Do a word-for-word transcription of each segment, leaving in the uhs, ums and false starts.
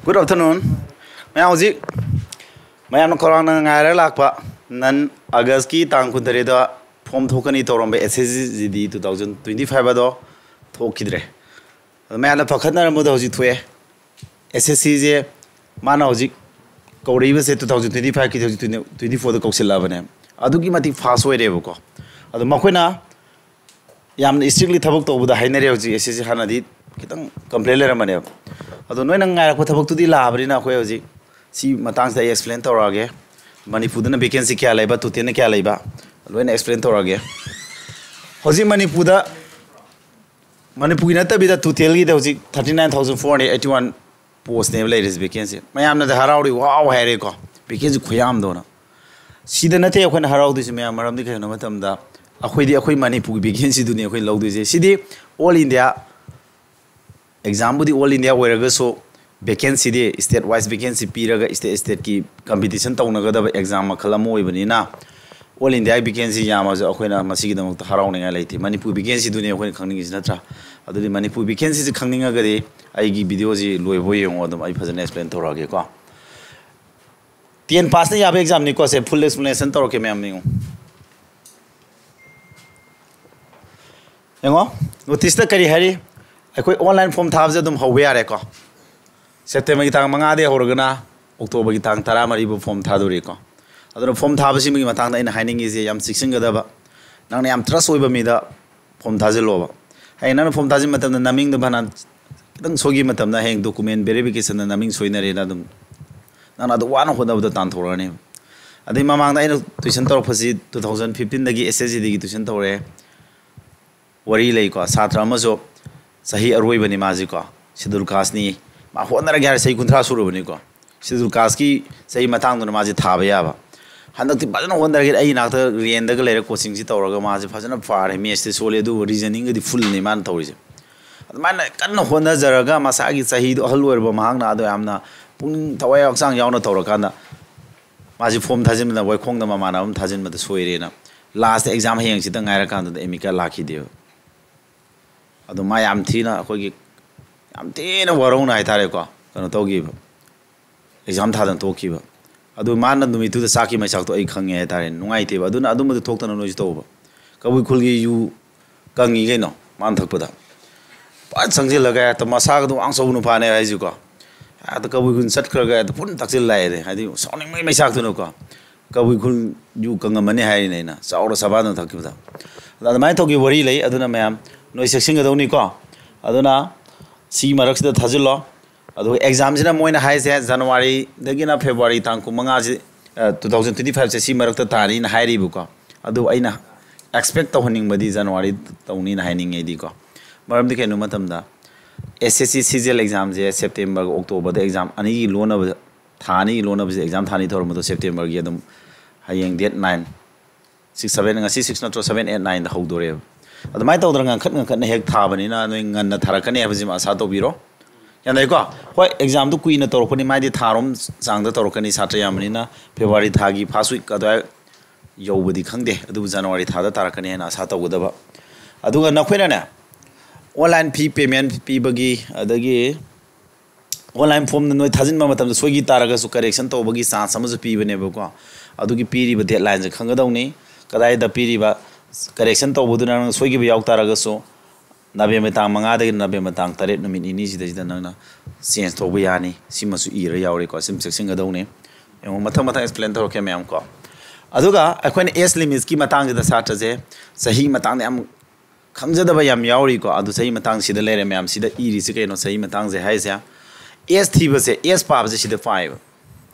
Good afternoon. ꯃꯌꯥꯝ ꯍꯧꯖꯤꯛ ꯃꯌꯥꯝꯅ ꯈꯧꯔꯥꯡꯅ ꯉꯥꯏꯔꯒ ꯂꯥꯛꯄ ꯅꯟ ꯑꯥꯒꯁꯀꯤ ꯇꯥꯡ ꯀꯨꯟꯇꯔꯦꯠꯇ ꯐꯣꯝ ꯊꯣꯛꯀꯅꯤ ꯇꯧꯔꯝꯕ S S C G D two thousand twenty five ꯑꯗꯣ ꯊꯣꯛꯈꯤꯗ꯭ꯔꯦ꯫ ꯑꯗꯣ ꯃꯌꯥꯝꯅ ꯄꯥꯈꯠꯅꯔꯝꯕꯗꯣ ꯍꯧꯖꯤꯛ ꯊꯣꯛꯑꯦ꯫ S S C ꯁꯦ ꯃꯥꯅ ꯍꯧꯖꯤꯛ ꯀꯧꯔꯛꯏꯕꯁꯦ two thousand twenty five ꯀꯤ ꯍꯧꯖꯤꯛ twenty twenty four ꯗ ꯀꯧꯁꯤꯜꯂꯛꯑꯕꯅꯦ꯫ ꯑꯗꯨꯛꯀꯤ ꯃꯇꯤꯛ fast ꯑꯣꯏꯔꯦꯕꯀꯣ꯫ ꯑꯗꯣ ꯃꯈꯣꯏꯅ ꯌꯥꯝꯅ strictly ꯊꯕꯛ ꯇꯧꯕꯗ ꯍꯥꯏꯅꯔꯦ ꯍꯧꯖꯤꯛ꯫ S S C ꯍꯥꯟꯅꯗꯤ ꯈꯤꯇꯪ complain ꯂꯩꯔꯝꯕꯅꯦꯕ꯫ ꯑꯗꯣ ꯅꯣꯏꯅ ꯉꯥꯏꯔꯛꯄ ꯊꯕꯛꯇꯨꯗꯤ ꯂꯥꯛꯑꯕꯅꯤꯅ ꯑꯩꯈꯣꯏ ꯍꯧꯖꯤꯛ ꯁꯤ ꯃꯇꯥꯡꯁꯤꯗ ꯑꯩ explain ꯇꯧꯔꯛꯑꯒꯦ꯫ ꯃꯅꯤꯄꯨꯔꯗꯅ vacancy ꯀꯌꯥ ꯂꯩꯕ, total ꯅ ꯀꯌꯥ ꯂꯩꯕ, ꯂꯣꯏꯅ explain ꯇꯧꯔꯛꯑꯒꯦ꯫ ꯍꯧꯖꯤꯛ ꯃꯅꯤꯄꯨꯔꯗ, ꯃꯅꯤꯄꯨꯔꯒꯤ ꯅꯠꯇꯕꯤꯗ total ꯒꯤꯗ ꯍꯧꯖꯤꯛ thirty nine thousand four hundred eighty one post ꯅꯦꯕ ꯂꯩꯔꯤꯁꯦ vacancy꯫ ꯃꯌꯥꯝꯅꯗꯤ ꯍꯔꯥꯎꯔꯤ, wow ꯍꯥꯏꯔꯦꯀꯣ, vacancy ꯈꯨꯌꯥꯝꯗꯣꯅ꯫ ꯁꯤꯗ ꯅꯠꯇꯦ ꯑꯩꯈꯣꯏꯅ ꯍꯔꯥꯎꯗꯣꯏꯁꯦ ꯃꯌꯥꯝ, ꯃꯔꯝꯗꯤ ꯀꯩꯒꯤꯅꯣ ꯍꯥꯏꯕ ꯃꯇꯝꯗ ꯑꯩꯈꯣꯏꯗꯤ ꯑꯩꯈꯣꯏ ꯃꯅꯤꯄꯨꯔꯒꯤ vacancy ꯗꯨꯅꯤ ꯑꯩꯈꯣꯏ ꯂꯧꯗꯣꯏꯁꯦ꯫ ꯁꯤꯗꯤ all India, exam ꯕꯨꯗꯤ all India ꯑꯣꯏꯔꯒꯁꯨ vacancy ꯗꯤ state wise vacancy ꯄꯤꯔꯒ state state ꯀꯤ competition ꯇꯧꯅꯒꯗꯕ exam ꯃꯈꯜ ꯑꯃ ꯑꯣꯏꯕꯅꯤꯅ all India ꯒꯤ vacancy ꯌꯥꯝꯃꯁꯨ ꯑꯩꯈꯣꯏꯅ ꯃꯁꯤꯒꯤꯗꯃꯛꯇ ꯍꯔꯥꯎꯅꯤꯡꯉꯥꯏ ꯂꯩꯇꯦ꯫ ꯃꯅꯤꯄꯨꯔ vacancy ꯗꯨꯅꯤ ꯑꯩꯈꯣꯏꯅ ꯈꯪꯅꯤꯡꯉꯤꯁꯤ ꯅꯠꯇ꯭ꯔꯥ? ꯑꯗꯨꯗꯤ ꯃꯅꯤꯄꯨꯔ vacancy ꯁꯤ ꯈꯪꯅꯤꯡꯉꯒꯗꯤ ꯑꯩꯒꯤ video ꯁꯤ ꯂꯣꯏꯕ ꯌꯦꯡꯉꯣ, ꯑꯗꯨꯝ ꯑꯩ ꯐꯖꯅ explain ꯇꯧꯔꯛꯑꯒꯦꯀꯣ꯫ Ten pass ꯅ ꯌꯥꯕ exam ꯅꯤꯀꯣ ꯁꯦ, full explanation ꯇꯧꯔꯛꯀꯦ ꯃꯌꯥꯝ ꯌꯦꯡꯉꯣ꯫ ꯌꯦꯡꯉꯣ, notice ꯇ ꯀꯔꯤ ꯍꯥꯏꯔꯤ? ꯑꯩꯈꯣꯏ online form ꯊꯥꯕꯁꯦ ꯑꯗꯨꯝ ꯍꯧꯕ ꯌꯥꯔꯦꯀꯣ꯫ September ꯒꯤ ꯇꯥꯡ ꯃꯉꯥꯗꯒꯤ ꯍꯧꯔꯒꯅ October ꯒꯤ ꯇꯥꯡ ꯇꯔꯥꯃꯔꯤ ꯐꯥꯎ form ꯊꯥꯗꯣꯔꯤꯀꯣ꯫ ꯑꯗꯨꯅ form ꯊꯥꯕꯁꯤꯃꯒꯤ ꯃꯇꯥꯡꯗ ꯑꯩꯅ ꯍꯥꯏꯅꯤꯡꯉꯤꯁꯦ ꯌꯥꯝ ꯆꯦꯛꯁꯤꯟꯒꯗꯕ, ꯅꯪꯅ ꯌꯥꯝ trust ꯑꯣꯏꯕ ꯃꯤꯗ form ꯊꯥꯖꯤꯜꯂꯣꯕ꯫ ꯍꯌꯦꯡ ꯅꯪꯅ form ꯊꯥꯖꯤꯟꯕ ꯃꯇꯝꯗ ꯅꯃꯤꯡꯗꯣ ꯐꯅ ꯈꯤꯇꯪ ꯁꯣꯏꯈꯤꯕ ꯃꯇꯝꯗ ꯍꯌꯦꯡ document verification ꯗ ꯅꯃꯤꯡ ꯁꯣꯏꯅꯔꯦꯅ ꯑꯗꯨꯝ ꯅꯪꯅ ꯑꯗꯨ ꯋꯥꯅ ꯍꯣꯠꯅꯕꯗ ꯇꯥꯟꯊꯣꯔꯛꯑꯅꯦꯕ꯫ ꯑꯗꯩ ꯃꯃꯥꯡꯗ ꯑꯩꯅ tuition ꯇꯧꯔꯛꯄꯁꯤ two thousand fifteen ꯗꯒꯤ S S C D ꯒꯤ tuition ꯇꯧꯔꯛꯑꯦ꯫ ꯋꯥꯔꯤ ꯂꯩꯀꯣ, ꯁꯥꯇ꯭ꯔ ꯑꯃꯁꯨ ꯆꯍꯤ ꯑꯔꯣꯏꯕꯅꯤ ꯃꯥꯁꯤꯀꯣ, schedule caste ꯅꯤ, ꯃꯥ ꯍꯣꯠꯅꯔꯒꯦ ꯍꯥꯏꯔ ꯆꯍꯤ ꯀꯨꯟꯊ꯭ꯔꯥ ꯁꯨꯔꯕꯅꯤꯀꯣ꯫ Schedule caste ꯀꯤ ꯆꯍꯤ ꯃꯇꯥꯡꯗꯨꯅ ꯃꯥꯁꯦ ꯊꯥꯕ ꯌꯥꯕ꯫ ꯍꯟꯗꯛꯇꯤ ꯐꯖꯅ ꯍꯣꯠꯅꯔꯒꯦ, ꯑꯩ ꯅꯥꯛꯇ ꯔꯦꯟꯗꯒ ꯂꯩꯔ coaching ꯁꯤ ꯇꯧꯔꯒ ꯃꯥꯁꯦ ꯐꯖꯅ ꯐꯥꯔꯦ, maths ꯇꯤ ꯁꯣꯜꯂꯦ, ꯑꯗꯨꯕꯨ reasoning ꯒꯗꯤ full ꯅꯤ ꯃꯥꯅ ꯇꯧꯔꯤꯁꯦ꯫ ꯑꯗꯨꯃꯥꯏꯅ ꯀꯟꯅ ꯍꯣꯠꯅꯖꯔꯒ ꯃꯁꯥꯒꯤ ꯆꯍꯤꯗꯣ ꯑꯍꯜ ꯑꯣꯏꯔꯕ ꯃꯍꯥꯛꯅ ꯑꯗꯣ ꯌꯥꯝꯅ ꯄꯨꯛꯅꯤꯡ ꯊꯋꯥꯏ ꯍꯛꯆꯥꯡ ꯌꯥꯎꯅ ꯇꯧꯔꯀꯥꯟꯗ ꯃꯥꯁꯦ form ꯊꯥꯖꯤꯟꯕꯗ ꯋꯥꯏꯈꯣꯡꯗ ꯃꯃꯥꯟꯅꯕ ꯑꯃ ꯊꯥꯖꯤꯟꯕꯗ ꯁꯣꯏꯔꯦꯅ last exam ꯍꯌꯦꯡꯁꯤꯗ ꯉꯥꯏꯔꯀꯥꯟꯗꯨꯗ admit card ꯂꯥꯛꯈꯤꯗꯦꯕ꯫ ꯑꯗꯣ ꯃꯥ ꯌꯥꯝ ꯊꯤꯅ ꯑꯩꯈꯣꯏꯒꯤ ꯌꯥꯝ ꯊꯤꯅ ꯋꯥꯔꯧꯅ ꯍꯥꯏꯇꯥꯔꯦꯀꯣ꯫ ꯀꯩꯅꯣ ꯇꯧꯈꯤꯕ, ꯑꯦꯛꯖꯥꯝ ꯊꯥꯗꯅ ꯇꯣꯛꯈꯤꯕ꯫ ꯑꯗꯨ ꯃꯥꯅ ꯅꯨꯃꯤꯠꯇꯨꯗ ꯆꯥꯛꯈꯤ ꯃꯩꯆꯥꯛꯇꯣ ꯑꯩ ꯈꯪꯉꯦ ꯍꯥꯏꯇꯥꯔꯦ, ꯅꯨꯡꯉꯥꯏꯇꯦꯕ꯫ ꯑꯗꯨꯅ ꯑꯗꯨꯝꯕꯗꯣ ꯊꯣꯛꯇꯅ ꯅꯣꯏꯁꯨ ꯇꯧꯕ꯫ ꯀꯕꯨꯏ ꯈꯨꯜꯒꯤ ꯌꯨ ꯀꯪꯉꯤ ꯀꯩꯅꯣ ꯃꯥꯅ ꯊꯛꯄꯗ꯫ ꯐꯖ ꯆꯪꯁꯤꯜꯂꯒ ꯍꯦꯛꯇ ꯃꯁꯥꯒꯗꯣ ꯋꯥꯡ ꯆꯥꯎꯕ ꯅꯨꯄꯥꯅꯦ ꯍꯥꯏꯁꯤꯀꯣ꯫ ꯍꯦꯛꯇ ꯀꯕꯨꯏ ꯈꯨꯜ ꯆꯠꯈ꯭ꯔꯒ ꯍꯦꯛꯇ ꯐꯨꯟ ꯊꯛꯆꯤꯜ ꯂꯥꯛꯑꯦ꯫ ꯍꯥꯏꯗꯤ ꯁꯥꯎꯅꯤꯡꯕꯩ ꯃꯩꯆꯥꯛꯇꯨꯅꯀꯣ꯫ ꯀꯕꯨꯏ ꯈꯨꯜ ꯌꯨ ꯀꯪꯉꯝꯃꯅꯤ ꯍꯥꯏꯔꯤꯅꯦ ꯑꯩꯅ, ꯆꯥꯎꯔ ꯁꯕꯥꯗꯨꯅ ꯊꯛꯈꯤꯕꯗ꯫ ꯑꯗ ꯑꯗꯨꯃꯥꯏꯅ ꯇꯧꯈꯤꯕ ꯋꯥꯔꯤ ꯂꯩ꯫ ꯑꯗꯨꯅ ꯃꯌꯥꯝ ꯅꯣꯏ ꯆꯦꯛꯁꯤꯟꯒꯗꯧꯅꯤꯀꯣ꯫ ꯑꯗꯨꯅ ꯁꯤꯒꯤ ꯃꯔꯛꯁꯤꯗ ꯊꯥꯖꯤꯜꯂꯣ꯫ ꯑꯗꯨꯒ ꯑꯦꯛꯖꯥꯝꯁꯤꯅ ꯃꯣꯏꯅ ꯍꯥꯏꯁꯦ ꯖꯅꯋꯥꯔꯤꯗꯒꯤꯅ ꯐꯦꯕ꯭ꯔꯨꯋꯥꯔꯤ ꯇꯥꯡ ꯀꯨꯟꯃꯉꯥꯁꯤ, ꯑ, two thousand twenty five ꯁꯦ ꯁꯤ ꯃꯔꯛꯇ ꯇꯥꯅꯤꯅ ꯍꯥꯏꯔꯤꯕꯀꯣ꯫ ꯑꯗꯨ ꯑꯩꯅ ꯑꯦꯛꯁꯄꯦꯛ ꯇꯧꯍꯟꯅꯤꯡꯕꯗꯤ ꯖꯅꯋꯥꯔꯤ ꯇꯧꯅꯤꯅ ꯍꯥꯏꯅꯤꯡꯉꯦ ꯑꯩꯗꯤꯀꯣ꯫ ꯃꯔꯝꯗꯤ ꯀꯩꯅꯣ ꯃꯇꯝꯗ ꯑꯦꯁ ꯑꯦꯁ ꯁꯤ ꯁꯤ ꯖꯤ ꯑꯦꯜ ꯑꯦꯛꯖꯥꯝꯁꯦ ꯁꯦꯞꯇꯦꯝꯕꯔꯒ ꯑꯣꯛꯇꯣꯕꯔꯗ ꯑꯦꯛꯖꯥꯝ ꯑꯅꯤꯒꯤ ꯂꯣꯟꯅꯕ, ꯊꯥ ꯑꯅꯤꯒꯤ ꯂꯣꯟꯅꯕꯁꯦ ꯑꯦꯛꯖꯥꯝ ꯊꯥꯅꯤ ꯇꯧꯔꯝꯕꯗꯣ ꯁꯦꯞꯇꯦꯝꯕꯔꯒꯤ ꯑꯗꯨꯝ ꯍꯌꯦꯡ date nine, six, seven, ꯉꯁꯤ six ꯅꯠꯇ꯭ꯔꯣ, seven, eight, nineꯗ ꯍꯧꯗꯣꯔꯦꯕ꯫ ꯑꯗꯨꯃꯥꯏꯅ ꯇꯧꯗꯅ ꯉꯟꯈꯠ ꯉꯟꯈꯠꯅ ꯍꯦꯛ ꯊꯥꯕꯅꯤꯅ ꯅꯣꯏ ꯉꯟꯅ ꯊꯥꯔꯛꯀꯅꯤ ꯍꯥꯏꯕꯁꯤꯃ ꯑꯁꯥ ꯇꯧꯕꯤꯔꯣ꯫ ꯌꯥꯅꯩꯀꯣ? ꯍꯣꯏ, ꯑꯦꯛꯖꯥꯝꯗꯨ ꯀꯨꯏꯅ ꯇꯧꯔꯛꯄꯅꯤ, ꯃꯥꯏꯗꯤ ꯊꯥꯔꯣꯝ ꯆꯥꯡꯗ ꯇꯧꯔꯛꯀꯅꯤ, ꯁꯥꯇ꯭ꯔ ꯌꯥꯝꯕꯅꯤꯅ ꯐꯦꯕ꯭ꯔꯨꯋꯥꯔꯤ ꯊꯥꯒꯤ first week ꯑꯗꯨꯋꯥꯏ ꯌꯧꯕꯗꯤ ꯈꯪꯗꯦ, ꯑꯗꯨꯕꯨ ꯖꯅꯋꯥꯔꯤ ꯊꯥꯗ ꯇꯥꯔꯛꯀꯅꯤ ꯍꯥꯏꯅ ꯑꯁꯥ ꯇꯧꯒꯗꯕ꯫ ꯑꯗꯨꯒ ꯅꯈꯣꯏꯅꯅꯦ, online fee payment ꯄꯤꯕꯒꯤ, ꯑꯗꯒꯤ online formꯗ ꯅꯣꯏ ꯊꯥꯖꯤꯟꯕ ꯃꯇꯝꯗ ꯁꯣꯏꯈꯤ ꯇꯥꯔꯒꯁꯨ correction ꯇꯧꯕꯒꯤ chance ꯑꯃꯁꯨ ꯄꯤꯕꯅꯦꯕꯀꯣ꯫ ꯑꯗꯨꯒꯤ ꯄꯤꯔꯤꯕ deadlineꯁꯦ ꯈꯪꯒꯗꯧꯅꯤ꯫ ꯀꯗꯥꯏꯗ ꯄꯤꯔꯤꯕ correction ꯇꯧꯕꯗꯨꯅ ꯅꯪꯅ ꯁꯣꯏꯈꯤꯕ ꯌꯥꯎ ꯇꯥꯔꯒꯁꯨ ꯅꯕꯦꯝꯕꯔ ꯇꯥꯡ ꯃꯉꯥꯗꯒꯤ ꯅꯕꯦꯝꯕꯔ ꯇꯥꯡ ꯇꯔꯦꯠ, ꯅꯨꯃꯤꯠ ꯅꯤꯅꯤꯁꯤꯗꯩꯁꯤꯗ ꯅꯪꯅ change ꯇꯧꯕ ꯌꯥꯅꯤ꯫ ꯁꯤꯃꯁꯨ ꯏꯔ ꯌꯥꯎꯔꯤꯀꯣ, ꯁꯤꯃ ꯆꯦꯛꯁꯤꯟꯒꯗꯧꯅꯤ꯫ ꯌꯦꯡꯉꯣ, ꯃꯊꯪ ꯃꯊꯪ explain ꯇꯧꯔꯛꯀꯦ ꯃꯌꯥꯝ ꯀꯣ꯫ ꯑꯗꯨꯒ ꯑꯩꯈꯣꯏꯅ age limitꯀꯤ ꯃꯇꯥꯡꯁꯤꯗ ꯁꯥꯇ꯭ꯔꯁꯦ ꯆꯍꯤ ꯃꯇꯥꯡꯗ ꯌꯥꯝ ꯈꯪꯖꯗꯕ ꯌꯥꯝ ꯌꯥꯎꯔꯤꯀꯣ꯫ ꯑꯗꯨ ꯆꯍꯤ ꯃꯇꯥꯡꯁꯤꯗ ꯂꯩꯔꯦ ꯃꯌꯥꯝ, ꯁꯤꯗ ꯏꯔꯤꯁꯤ ꯀꯩꯅꯣ, ꯆꯍꯤ ꯃꯇꯥꯡꯁꯦ ꯍꯥꯏꯁꯦ꯫ Age ꯊꯤꯕꯁꯦ, age ꯄꯥꯕꯁꯦ ꯁꯤꯗ ꯄꯥꯏꯌꯦꯕ꯫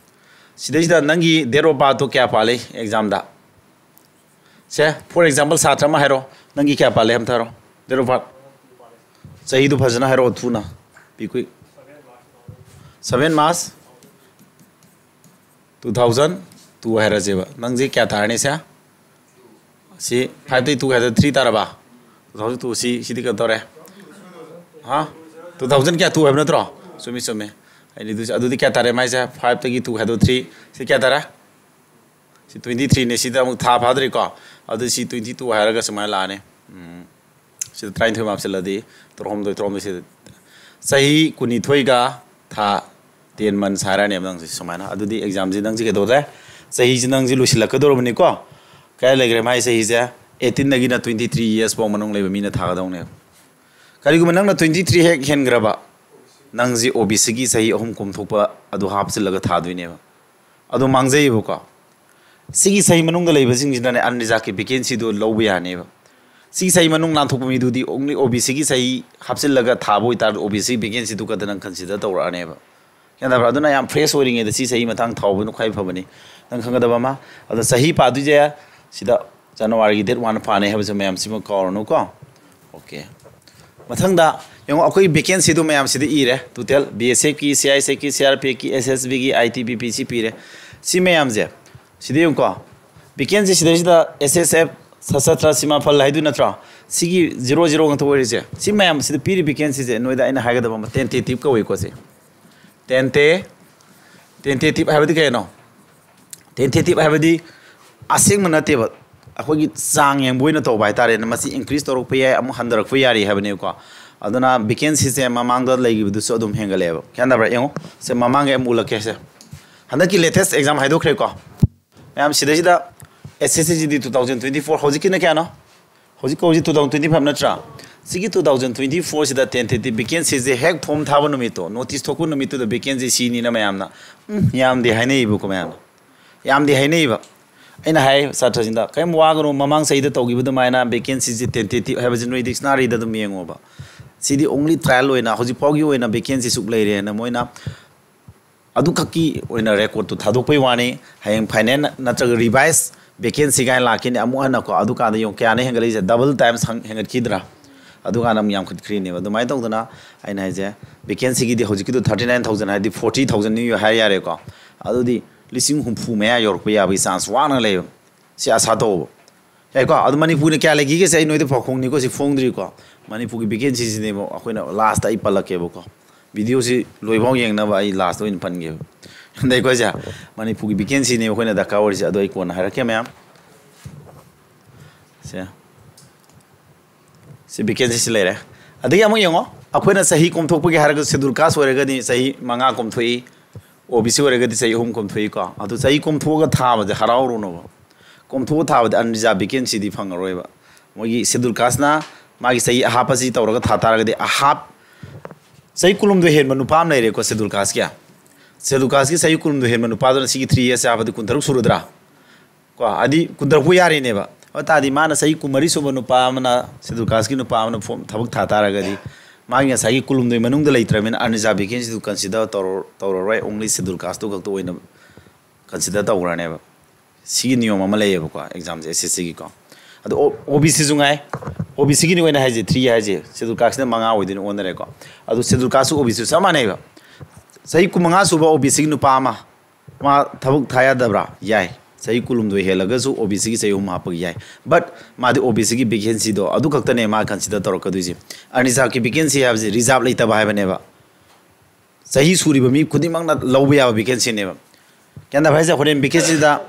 ꯁꯤꯗꯩꯁꯤꯗ ꯅꯪꯒꯤ date of birthꯇꯣ ꯀꯌꯥ ꯄꯥꯜꯂꯤ examꯗ? ꯁꯦ, for example, ꯁꯥꯇ꯭ꯔ ꯑꯃ ꯍꯥꯏꯔꯣ, ꯅꯪꯒꯤ ꯀꯌꯥ ꯄꯥꯜꯂꯤ ꯑꯝꯇ ꯍꯥꯏꯔꯣ, date of birth꯫ ꯆꯍꯤꯗꯨ ꯐꯖꯅ ꯍꯥꯏꯔꯛꯑꯣ ꯊꯨꯅ, be quick꯫ Seven March two thousand two ꯍꯥꯏꯔꯁꯦꯕ꯫ ꯅꯪꯁꯦ ꯀꯌꯥ ꯇꯥꯔꯅꯤ ꯁꯦ? ꯁꯤ fiveꯇꯒꯤ two ꯍꯥꯏꯗ three ꯇꯥꯔꯕ? Two thousand two, ꯁꯤ, ꯁꯤꯗꯤ ꯀꯩꯅꯣ ꯇꯧꯔꯦ꯫ ꯍꯥ? Two thousand ꯀꯌꯥ, two ꯍꯥꯏꯕ ꯅꯠꯇ꯭ꯔꯣ? ꯆꯨꯝꯃꯤ, ꯆꯨꯝꯃꯤ꯫ ꯑꯩꯅ ꯑꯗꯨ, ꯑꯗꯨꯗꯤ ꯀꯌꯥ ꯇꯥꯔꯦ ꯃꯥꯏꯁꯦ? Fiveꯇꯒꯤ two ꯍꯥꯏꯗꯣ three꯫ ꯁꯤ ꯀꯌꯥ ꯇꯥꯔꯦ? ꯁꯤ twenty threeꯅꯦ, ꯁꯤꯗ ꯑꯃꯨꯛ ꯊꯥ ꯐꯥꯗ꯭ꯔꯤꯀꯣ꯫ ꯑꯗꯨ ꯁꯤ twenty two ꯍꯥꯏꯔꯒ ꯁꯨꯃꯥꯏꯅ ꯂꯥꯛꯑꯅꯤ꯫ ꯎꯝ꯫ ꯁꯤꯗ ꯇꯔꯥꯅꯤꯊꯣꯏ ꯍꯥꯞꯆꯤꯜꯂꯗꯤ ꯇꯔꯥꯍꯨꯝꯗꯣꯏ, ꯇꯔꯥꯍꯨꯝꯗꯣꯏ ꯁꯤꯗ꯫ ꯆꯍꯤ ꯀꯨꯟꯅꯤꯊꯣꯏꯒ ꯊꯥ ten months ꯍꯥꯏꯔꯅꯦꯕ ꯅꯪꯁꯦ ꯁꯨꯃꯥꯏꯅ꯫ ꯑꯗꯨꯗꯤ ꯑꯦꯛꯖꯥꯝꯁꯤ ꯅꯪꯁꯦ ꯀꯩꯗꯧꯔꯦ? ꯆꯍꯤꯁꯤ ꯅꯪꯁꯦ ꯂꯣꯏꯁꯤꯜꯂꯛꯀꯗꯧꯔꯕꯅꯤꯀꯣ꯫ ꯀꯌꯥ ꯂꯩꯈ꯭ꯔꯦ ꯃꯥꯏ ꯆꯍꯤꯁꯦ? Eighteen ꯗꯒꯤꯅ twenty three years ꯐꯥꯎ ꯃꯅꯨꯡ ꯂꯩꯕ ꯃꯤꯅ ꯊꯥꯒꯗꯧꯅꯦꯕ꯫ ꯀꯔꯤꯒꯨꯝꯕ ꯅꯪꯅ twenty three ꯍꯦꯛ ꯍꯦꯟꯈ꯭ꯔꯕ, ꯅꯪꯁꯤ ꯑꯣ ꯕꯤ ꯁꯤꯒꯤ ꯆꯍꯤ ꯑꯍꯨꯝ ꯀꯣꯝꯊꯣꯛꯄ ꯑꯗꯨ ꯍꯥꯞꯆꯤꯜꯂꯒ ꯊꯥꯗꯣꯏꯅꯦꯕ꯫ ꯑꯗꯣ ꯃꯥꯡꯖꯩꯌꯦꯕꯀꯣ꯫ ꯁꯤꯒꯤ ꯆꯍꯤ ꯃꯅꯨꯡꯗ ꯂꯩꯕꯁꯤꯡꯁꯤꯅꯅꯦ unreservedꯀꯤ vacancyꯗꯣ ꯂꯧꯕ ꯌꯥꯅꯦꯕ꯫ ꯁꯤꯒꯤ ꯆꯍꯤ ꯃꯅꯨꯡ ꯂꯥꯟꯊꯣꯛꯄ ꯃꯤꯗꯨꯗꯤ only ꯑꯣ ꯕꯤ ꯁꯤꯒꯤ ꯆꯍꯤ ꯍꯥꯞꯆꯤꯜꯂꯒ ꯊꯥꯕ ꯑꯣꯏꯇꯥꯔꯗꯤ ꯑꯣ ꯕꯤ ꯁꯤ vacancyꯗꯨ ꯈꯛꯇ ꯅꯪ consider ꯇꯧꯔꯛꯑꯅꯦꯕ꯫ ꯒ꯭ꯌꯥꯟ ꯇꯥꯕ꯭ꯔꯥ? ꯑꯗꯨꯅ ꯌꯥꯝ fresh ꯑꯣꯏꯔꯤꯉꯩꯗ ꯁꯤ ꯆꯍꯤ ꯃꯇꯥꯡ ꯊꯥꯍꯧꯕꯅ ꯈ꯭ꯋꯥꯏ ꯐꯕꯅꯤ꯫ ꯅꯪ ꯈꯪꯒꯗꯕ ꯑꯃ, ꯑꯗꯣ ꯆꯍꯤ ꯄꯥꯗꯣꯏꯁꯦ ꯁꯤꯗ Januaryꯒꯤ date one ꯄꯥꯅꯦ ꯍꯥꯏꯕꯁꯦ ꯃꯌꯥꯝꯁꯤꯃ ꯀꯥꯎꯔꯅꯨꯀꯣ꯫ Okay꯫ ꯃꯊꯪꯗ ꯌꯦꯡꯉꯣ, ꯑꯩꯈꯣꯏ vacancyꯗꯨ ꯃꯌꯥꯝꯁꯤꯗ ꯏꯔꯦ꯫ Total B S Fꯀꯤ, C I S Fꯀꯤ, C R P Fꯀꯤ, S S Bꯒꯤ, I T B P ꯁꯤ ꯄꯤꯔꯦ꯫ ꯁꯤ ꯃꯌꯥꯝꯁꯦ ꯁꯤꯗ ꯌꯦꯡꯉꯨꯀꯣ, vacancy ꯁꯤꯗꯩꯁꯤꯗ S S F, ꯁꯁꯇ꯭ꯔ ꯁꯤꯃꯥ ꯐꯜ ꯍꯥꯏꯗꯨ ꯅꯠꯇ꯭ꯔꯣ? ꯁꯤꯒꯤ zero zero ꯉꯥꯛꯇ ꯑꯣꯏꯔꯤꯁꯦ꯫ ꯁꯤ ꯃꯌꯥꯝꯁꯤꯗ ꯄꯤꯔꯤ vacancyꯁꯦ ꯅꯣꯏꯗ ꯑꯩꯅ ꯍꯥꯏꯒꯗꯕ ꯑꯃ, tentative ꯀꯧꯏꯀꯣ ꯁꯤ꯫ Tenta-, tentative ꯍꯥꯏꯕꯗꯤ ꯀꯩꯅꯣ? Tentative ꯍꯥꯏꯕꯗꯤ ꯑꯁꯦꯡꯕ ꯅꯠꯇꯦꯕ, ꯑꯩꯈꯣꯏꯒꯤ ꯆꯥꯡ ꯌꯦꯡꯕ ꯑꯣꯏꯅ ꯇꯧꯕ ꯍꯥꯏꯇꯥꯔꯦꯅꯦ꯫ ꯃꯁꯤ increase ꯇꯧꯔꯛꯄ ꯌꯥꯏ, ꯑꯃꯨꯛ ꯍꯟꯊꯔꯛꯄ ꯌꯥꯔꯤ ꯍꯥꯏꯕꯅꯦꯕꯀꯣ꯫ ꯑꯗꯨꯅ vacancyꯁꯦ ꯃꯃꯥꯡꯗ ꯂꯩꯈꯤꯕꯗꯨꯁꯨ ꯑꯗꯨꯝ ꯍꯦꯟꯒꯠꯂꯛꯑꯦꯕ꯫ ꯒ꯭ꯌꯥꯟ ꯇꯥꯕ꯭ꯔꯥ? ꯌꯦꯡꯉꯣ, ꯁꯦ ꯃꯃꯥꯡꯒꯤ ꯑꯃꯨꯛ ꯎꯠꯂꯛꯀꯦ꯫ ꯁꯦ ꯍꯟꯗꯛꯀꯤ latest exam ꯍꯥꯏꯗꯣꯛꯈ꯭ꯔꯦꯀꯣ꯫ ꯃꯌꯥꯝ ꯁꯤꯗꯩꯁꯤꯗ S S C G D two thousand twenty four, ꯍꯧꯖꯤꯛꯀꯤꯅ ꯀꯌꯥꯅꯣ? ꯍꯧꯖꯤꯛ ꯍꯧꯖꯤꯛ two thousand twenty five ꯅꯠꯇ꯭ꯔꯥ? ꯁꯤꯒꯤ two thousand twenty fourꯁꯤꯗ tentative vacancyꯁꯦ ꯍꯦꯛ form ꯊꯥꯕ ꯅꯨꯃꯤꯠꯇꯣ, notice ꯊꯣꯛꯄ ꯅꯨꯃꯤꯠꯇꯨꯗ vacancy ꯁꯤꯅꯤꯅ ꯃꯌꯥꯝꯅ, "ꯎꯝ, ꯌꯥꯝꯗꯦ" ꯍꯥꯏꯅꯩꯕꯀꯣ ꯃꯌꯥꯝꯅ꯫ ꯌꯥꯝꯗꯦ ꯍꯥꯏꯅꯩꯕ꯫ ꯑꯩꯅ ꯍꯥꯏ ꯁꯥꯇ꯭ꯔꯁꯤꯡꯗ, "ꯀꯔꯤꯝ ꯋꯥꯒꯅꯨ, ꯃꯃꯥꯡ ꯆꯍꯤꯗ ꯇꯧꯈꯤꯕ ꯑꯗꯨꯃꯥꯏꯅ vacancyꯁꯦ tentative ꯍꯥꯏꯕꯁꯤ ꯅꯣꯏ dictionaryꯗ ꯑꯗꯨꯝ ꯌꯦꯡꯉꯣꯕ꯫ ꯁꯤꯗꯤ only trial ꯑꯣꯏꯅ, ꯍꯧꯖꯤꯛ ꯐꯥꯎꯒꯤ ꯑꯣꯏꯅ vacancy ꯁꯨꯛ ꯂꯩꯔꯦꯅ ꯃꯣꯏꯅ ꯑꯗꯨꯈꯛꯀꯤ ꯑꯣꯏꯅ recordꯇꯨ ꯊꯥꯗꯣꯛꯄꯩ ꯋꯥꯅꯤ꯫ ꯍꯌꯦꯡ final ꯅꯠꯇ꯭ꯔꯒ revise vacancy ꯀꯥꯏꯅ ꯂꯥꯛꯈꯤꯅꯤ ꯑꯃꯨꯛ ꯍꯟꯅꯀꯣ꯫ ꯑꯗꯨꯀꯥꯟꯗ ꯌꯦꯡꯉꯨ ꯀꯌꯥꯅ ꯍꯦꯟꯒꯠꯂꯛꯏꯁꯦ, double times ꯍꯪ-, ꯍꯦꯟꯒꯠꯈꯤꯗ꯭ꯔꯥ? ꯑꯗꯨꯀꯥꯟꯗ ꯑꯃꯨꯛ ꯌꯥꯝꯈꯠꯈ꯭ꯔꯤꯅꯦꯕ꯫ ꯑꯗꯨꯃꯥꯏꯅ ꯇꯧꯗꯅ ꯑꯩꯅ ꯍꯥꯏꯁꯦ, vacancyꯒꯤꯗꯤ ꯍꯧꯖꯤꯛꯀꯤꯗꯣ thirty nine thousand ꯍꯥꯏꯗꯤ forty thousand ꯍꯥꯏ ꯌꯥꯔꯦꯀꯣ꯫ ꯑꯗꯨꯗꯤ ꯂꯤꯁꯤꯡ ꯍꯨꯝꯐꯨ ꯃꯌꯥ ꯌꯧꯔꯛꯄ ꯌꯥꯕꯒꯤ chance ꯋꯥꯡꯅ ꯂꯩꯌꯦꯕ꯫ ꯁꯤ ꯑꯁꯥ ꯇꯧꯕ ꯌꯥꯏꯀꯣ꯫ ꯑꯗꯣ ꯃꯅꯤꯄꯨꯔꯅ ꯀꯌꯥ ꯂꯩꯈꯤꯒꯦꯁꯦ ꯑꯩ ꯅꯣꯏꯗ ꯄꯥꯎꯈꯣꯡꯅꯤꯀꯣ, ꯁꯤ ꯐꯣꯡꯗ꯭ꯔꯤꯀꯣ꯫ ꯃꯅꯤꯄꯨꯔꯒꯤ vacancyꯁꯤꯅꯦꯕ ꯑꯩꯈꯣꯏꯅ lastꯇ ꯑꯩ ꯄꯜꯂꯛꯀꯦꯕꯀꯣ꯫ Videoꯁꯤ ꯂꯣꯏꯐꯥꯎ ꯌꯦꯡꯅꯕ ꯑꯩ lastꯇ ꯑꯣꯏꯅ ꯄꯟꯒꯦꯕ꯫ ꯑꯗꯩꯀꯣ, ꯁꯦ ꯃꯅꯤꯄꯨꯔꯒꯤ vacancyꯅꯦꯕ ꯑꯩꯈꯣꯏꯅ ꯗꯔꯀꯥꯔ ꯑꯣꯏꯔꯤꯁꯦ꯫ ꯑꯗꯣ ꯑꯩ ꯀꯣꯟꯅ ꯍꯥꯏꯔꯛꯀꯦ ꯃꯌꯥꯝ꯫ ꯁꯦ, ꯁꯤ vacancyꯁꯤ ꯂꯩꯔꯦ꯫ ꯑꯗꯒꯤ ꯑꯃꯨꯛ ꯌꯦꯡꯉꯣ, ꯑꯩꯈꯣꯏꯅ ꯆꯍꯤ ꯀꯣꯝꯊꯣꯛꯄꯒꯤ ꯍꯥꯏꯔꯒ, Scheduled Caste ꯑꯣꯏꯔꯒꯗꯤ ꯆꯍꯤ ꯃꯉꯥ ꯀꯣꯝꯊꯣꯛꯏ, O B C ꯑꯣꯏꯔꯒꯗꯤ ꯆꯍꯤ ꯑꯍꯨꯝ ꯀꯣꯝꯊꯣꯛꯏꯀꯣ꯫ ꯑꯗꯨ ꯆꯍꯤ ꯀꯣꯝꯊꯣꯛꯑꯒ ꯊꯥꯕꯁꯦ ꯍꯔꯥꯎꯔꯨꯅꯣꯕ꯫ ꯀꯣꯝꯊꯣꯛꯑ ꯊꯥꯕꯗꯤ unreserved vacancyꯗꯤ ꯐꯪꯉꯔꯣꯏꯕ꯫ ꯃꯣꯏꯒꯤ Scheduled Casteꯅ ꯃꯥꯒꯤ ꯆꯍꯤ ꯑꯍꯥꯞꯄꯁꯤ ꯇꯧꯔꯒ ꯊꯥ ꯇꯥꯔꯒꯗꯤ, ꯑꯍꯥꯞ ꯆꯍꯤ ꯀꯨꯟꯍꯨꯝꯗꯣꯏ ꯍꯦꯟꯕ ꯅꯨꯄꯥ ꯑꯃ ꯂꯩꯔꯦꯀꯣ Scheduled Casteꯀꯤ꯫ Scheduled Casteꯀꯤ ꯆꯍꯤ ꯀꯨꯟꯍꯨꯝꯗꯣꯏ ꯍꯦꯟꯕ ꯅꯨꯄꯥꯗꯨꯅ ꯁꯤꯒꯤ three years ꯍꯥꯞꯄꯗꯤ ꯀꯨꯟꯇꯔꯨꯛ ꯁꯨꯔꯗ꯭ꯔꯥ? ꯀꯣ, ꯍꯥꯏꯗꯤ ꯀꯨꯟꯇꯔꯨꯛꯄꯨ ꯌꯥꯔꯤꯅꯦꯕ꯫ ꯑꯗꯨ ꯇꯥꯔꯗꯤ ꯃꯥꯅ ꯆꯍꯤ ꯀꯨꯟꯃꯔꯤ ꯁꯨꯕ ꯅꯨꯄꯥ ꯑꯃꯅ, Scheduled Casteꯀꯤ ꯅꯨꯄꯥ ꯑꯃꯅ ꯐꯣꯝ ꯊꯕꯛ ꯊꯥ ꯇꯥꯔꯒꯗꯤ, ꯃꯥꯒꯤ ꯉꯁꯥꯏꯒꯤ ꯀꯨꯟꯍꯨꯝꯗꯣꯏ ꯃꯅꯨꯡꯗ ꯂꯩꯇ꯭ꯔꯕꯅꯤꯅ unreserved vacancyꯗꯨ consider ꯇꯧꯔ-, ꯇꯧꯔꯔꯣꯏ, only Scheduled Casteꯇꯨ ꯈꯛꯇ ꯑꯣꯏꯅ consider ꯇꯧꯈ꯭ꯔꯅꯦꯕ꯫ ꯁꯤꯒꯤ ꯅꯤꯌꯣꯝ ꯑꯃ ꯂꯩꯌꯦꯕꯀꯣ, examꯁꯦ S S Cꯒꯤꯀꯣ꯫ ꯑꯗꯣ O-, OBCꯁꯨ ꯉꯥꯏ, OBCꯒꯤꯅꯤ ꯑꯣꯏꯅ ꯍꯥꯏꯁꯦ, three ꯍꯥꯏꯁꯦ, Scheduled Casteꯅ ꯃꯉꯥ ꯑꯣꯏꯗꯣꯏꯅꯤ ꯑꯣꯟꯅꯔꯦꯀꯣ꯫ ꯑꯗꯣ Scheduled Casteꯁꯨ OBCꯁꯨ ꯆꯞ ꯃꯥꯟꯅꯩꯕ꯫ ꯆꯍꯤ ꯀꯨꯟꯃꯉꯥ ꯁꯨꯕ OBCꯒꯤ ꯅꯨꯄꯥ ꯑꯃ, ꯃꯥ ꯊꯕꯛ ꯊꯥ ꯌꯥꯗꯕ꯭ꯔꯥ? ꯌꯥꯏ꯫ ꯆꯍꯤ ꯀꯨꯟꯍꯨꯝꯗꯣꯏ ꯍꯦꯜꯂꯒꯁꯨ OBCꯒꯤ ꯆꯍꯤ ꯑꯍꯨꯝ ꯍꯥꯞꯄꯒꯤ ꯌꯥꯏ꯫ But ꯃꯥꯗꯤ OBCꯒꯤ vacancyꯗꯣ ꯑꯗꯨ ꯈꯛꯇꯅꯦ ꯃꯥ consider ꯇꯧꯔꯛꯀꯗꯣꯏꯁꯦ꯫ Unreservedꯀꯤ vacancy ꯍꯥꯏꯕꯁꯦ reserve ꯂꯩꯇꯕ ꯍꯥꯏꯕꯅꯦꯕ꯫ ꯆꯍꯤ ꯁꯨꯔꯤꯕ ꯃꯤ ꯈꯨꯗꯤꯡꯃꯛꯅ ꯂꯧꯕ ꯌꯥꯕ vacancyꯅꯦꯕ꯫ ꯒ꯭ꯌꯥꯟ ꯇꯥꯕ ꯍꯥꯏꯁꯦ, ꯍꯣꯔꯦꯟ vacancyꯗ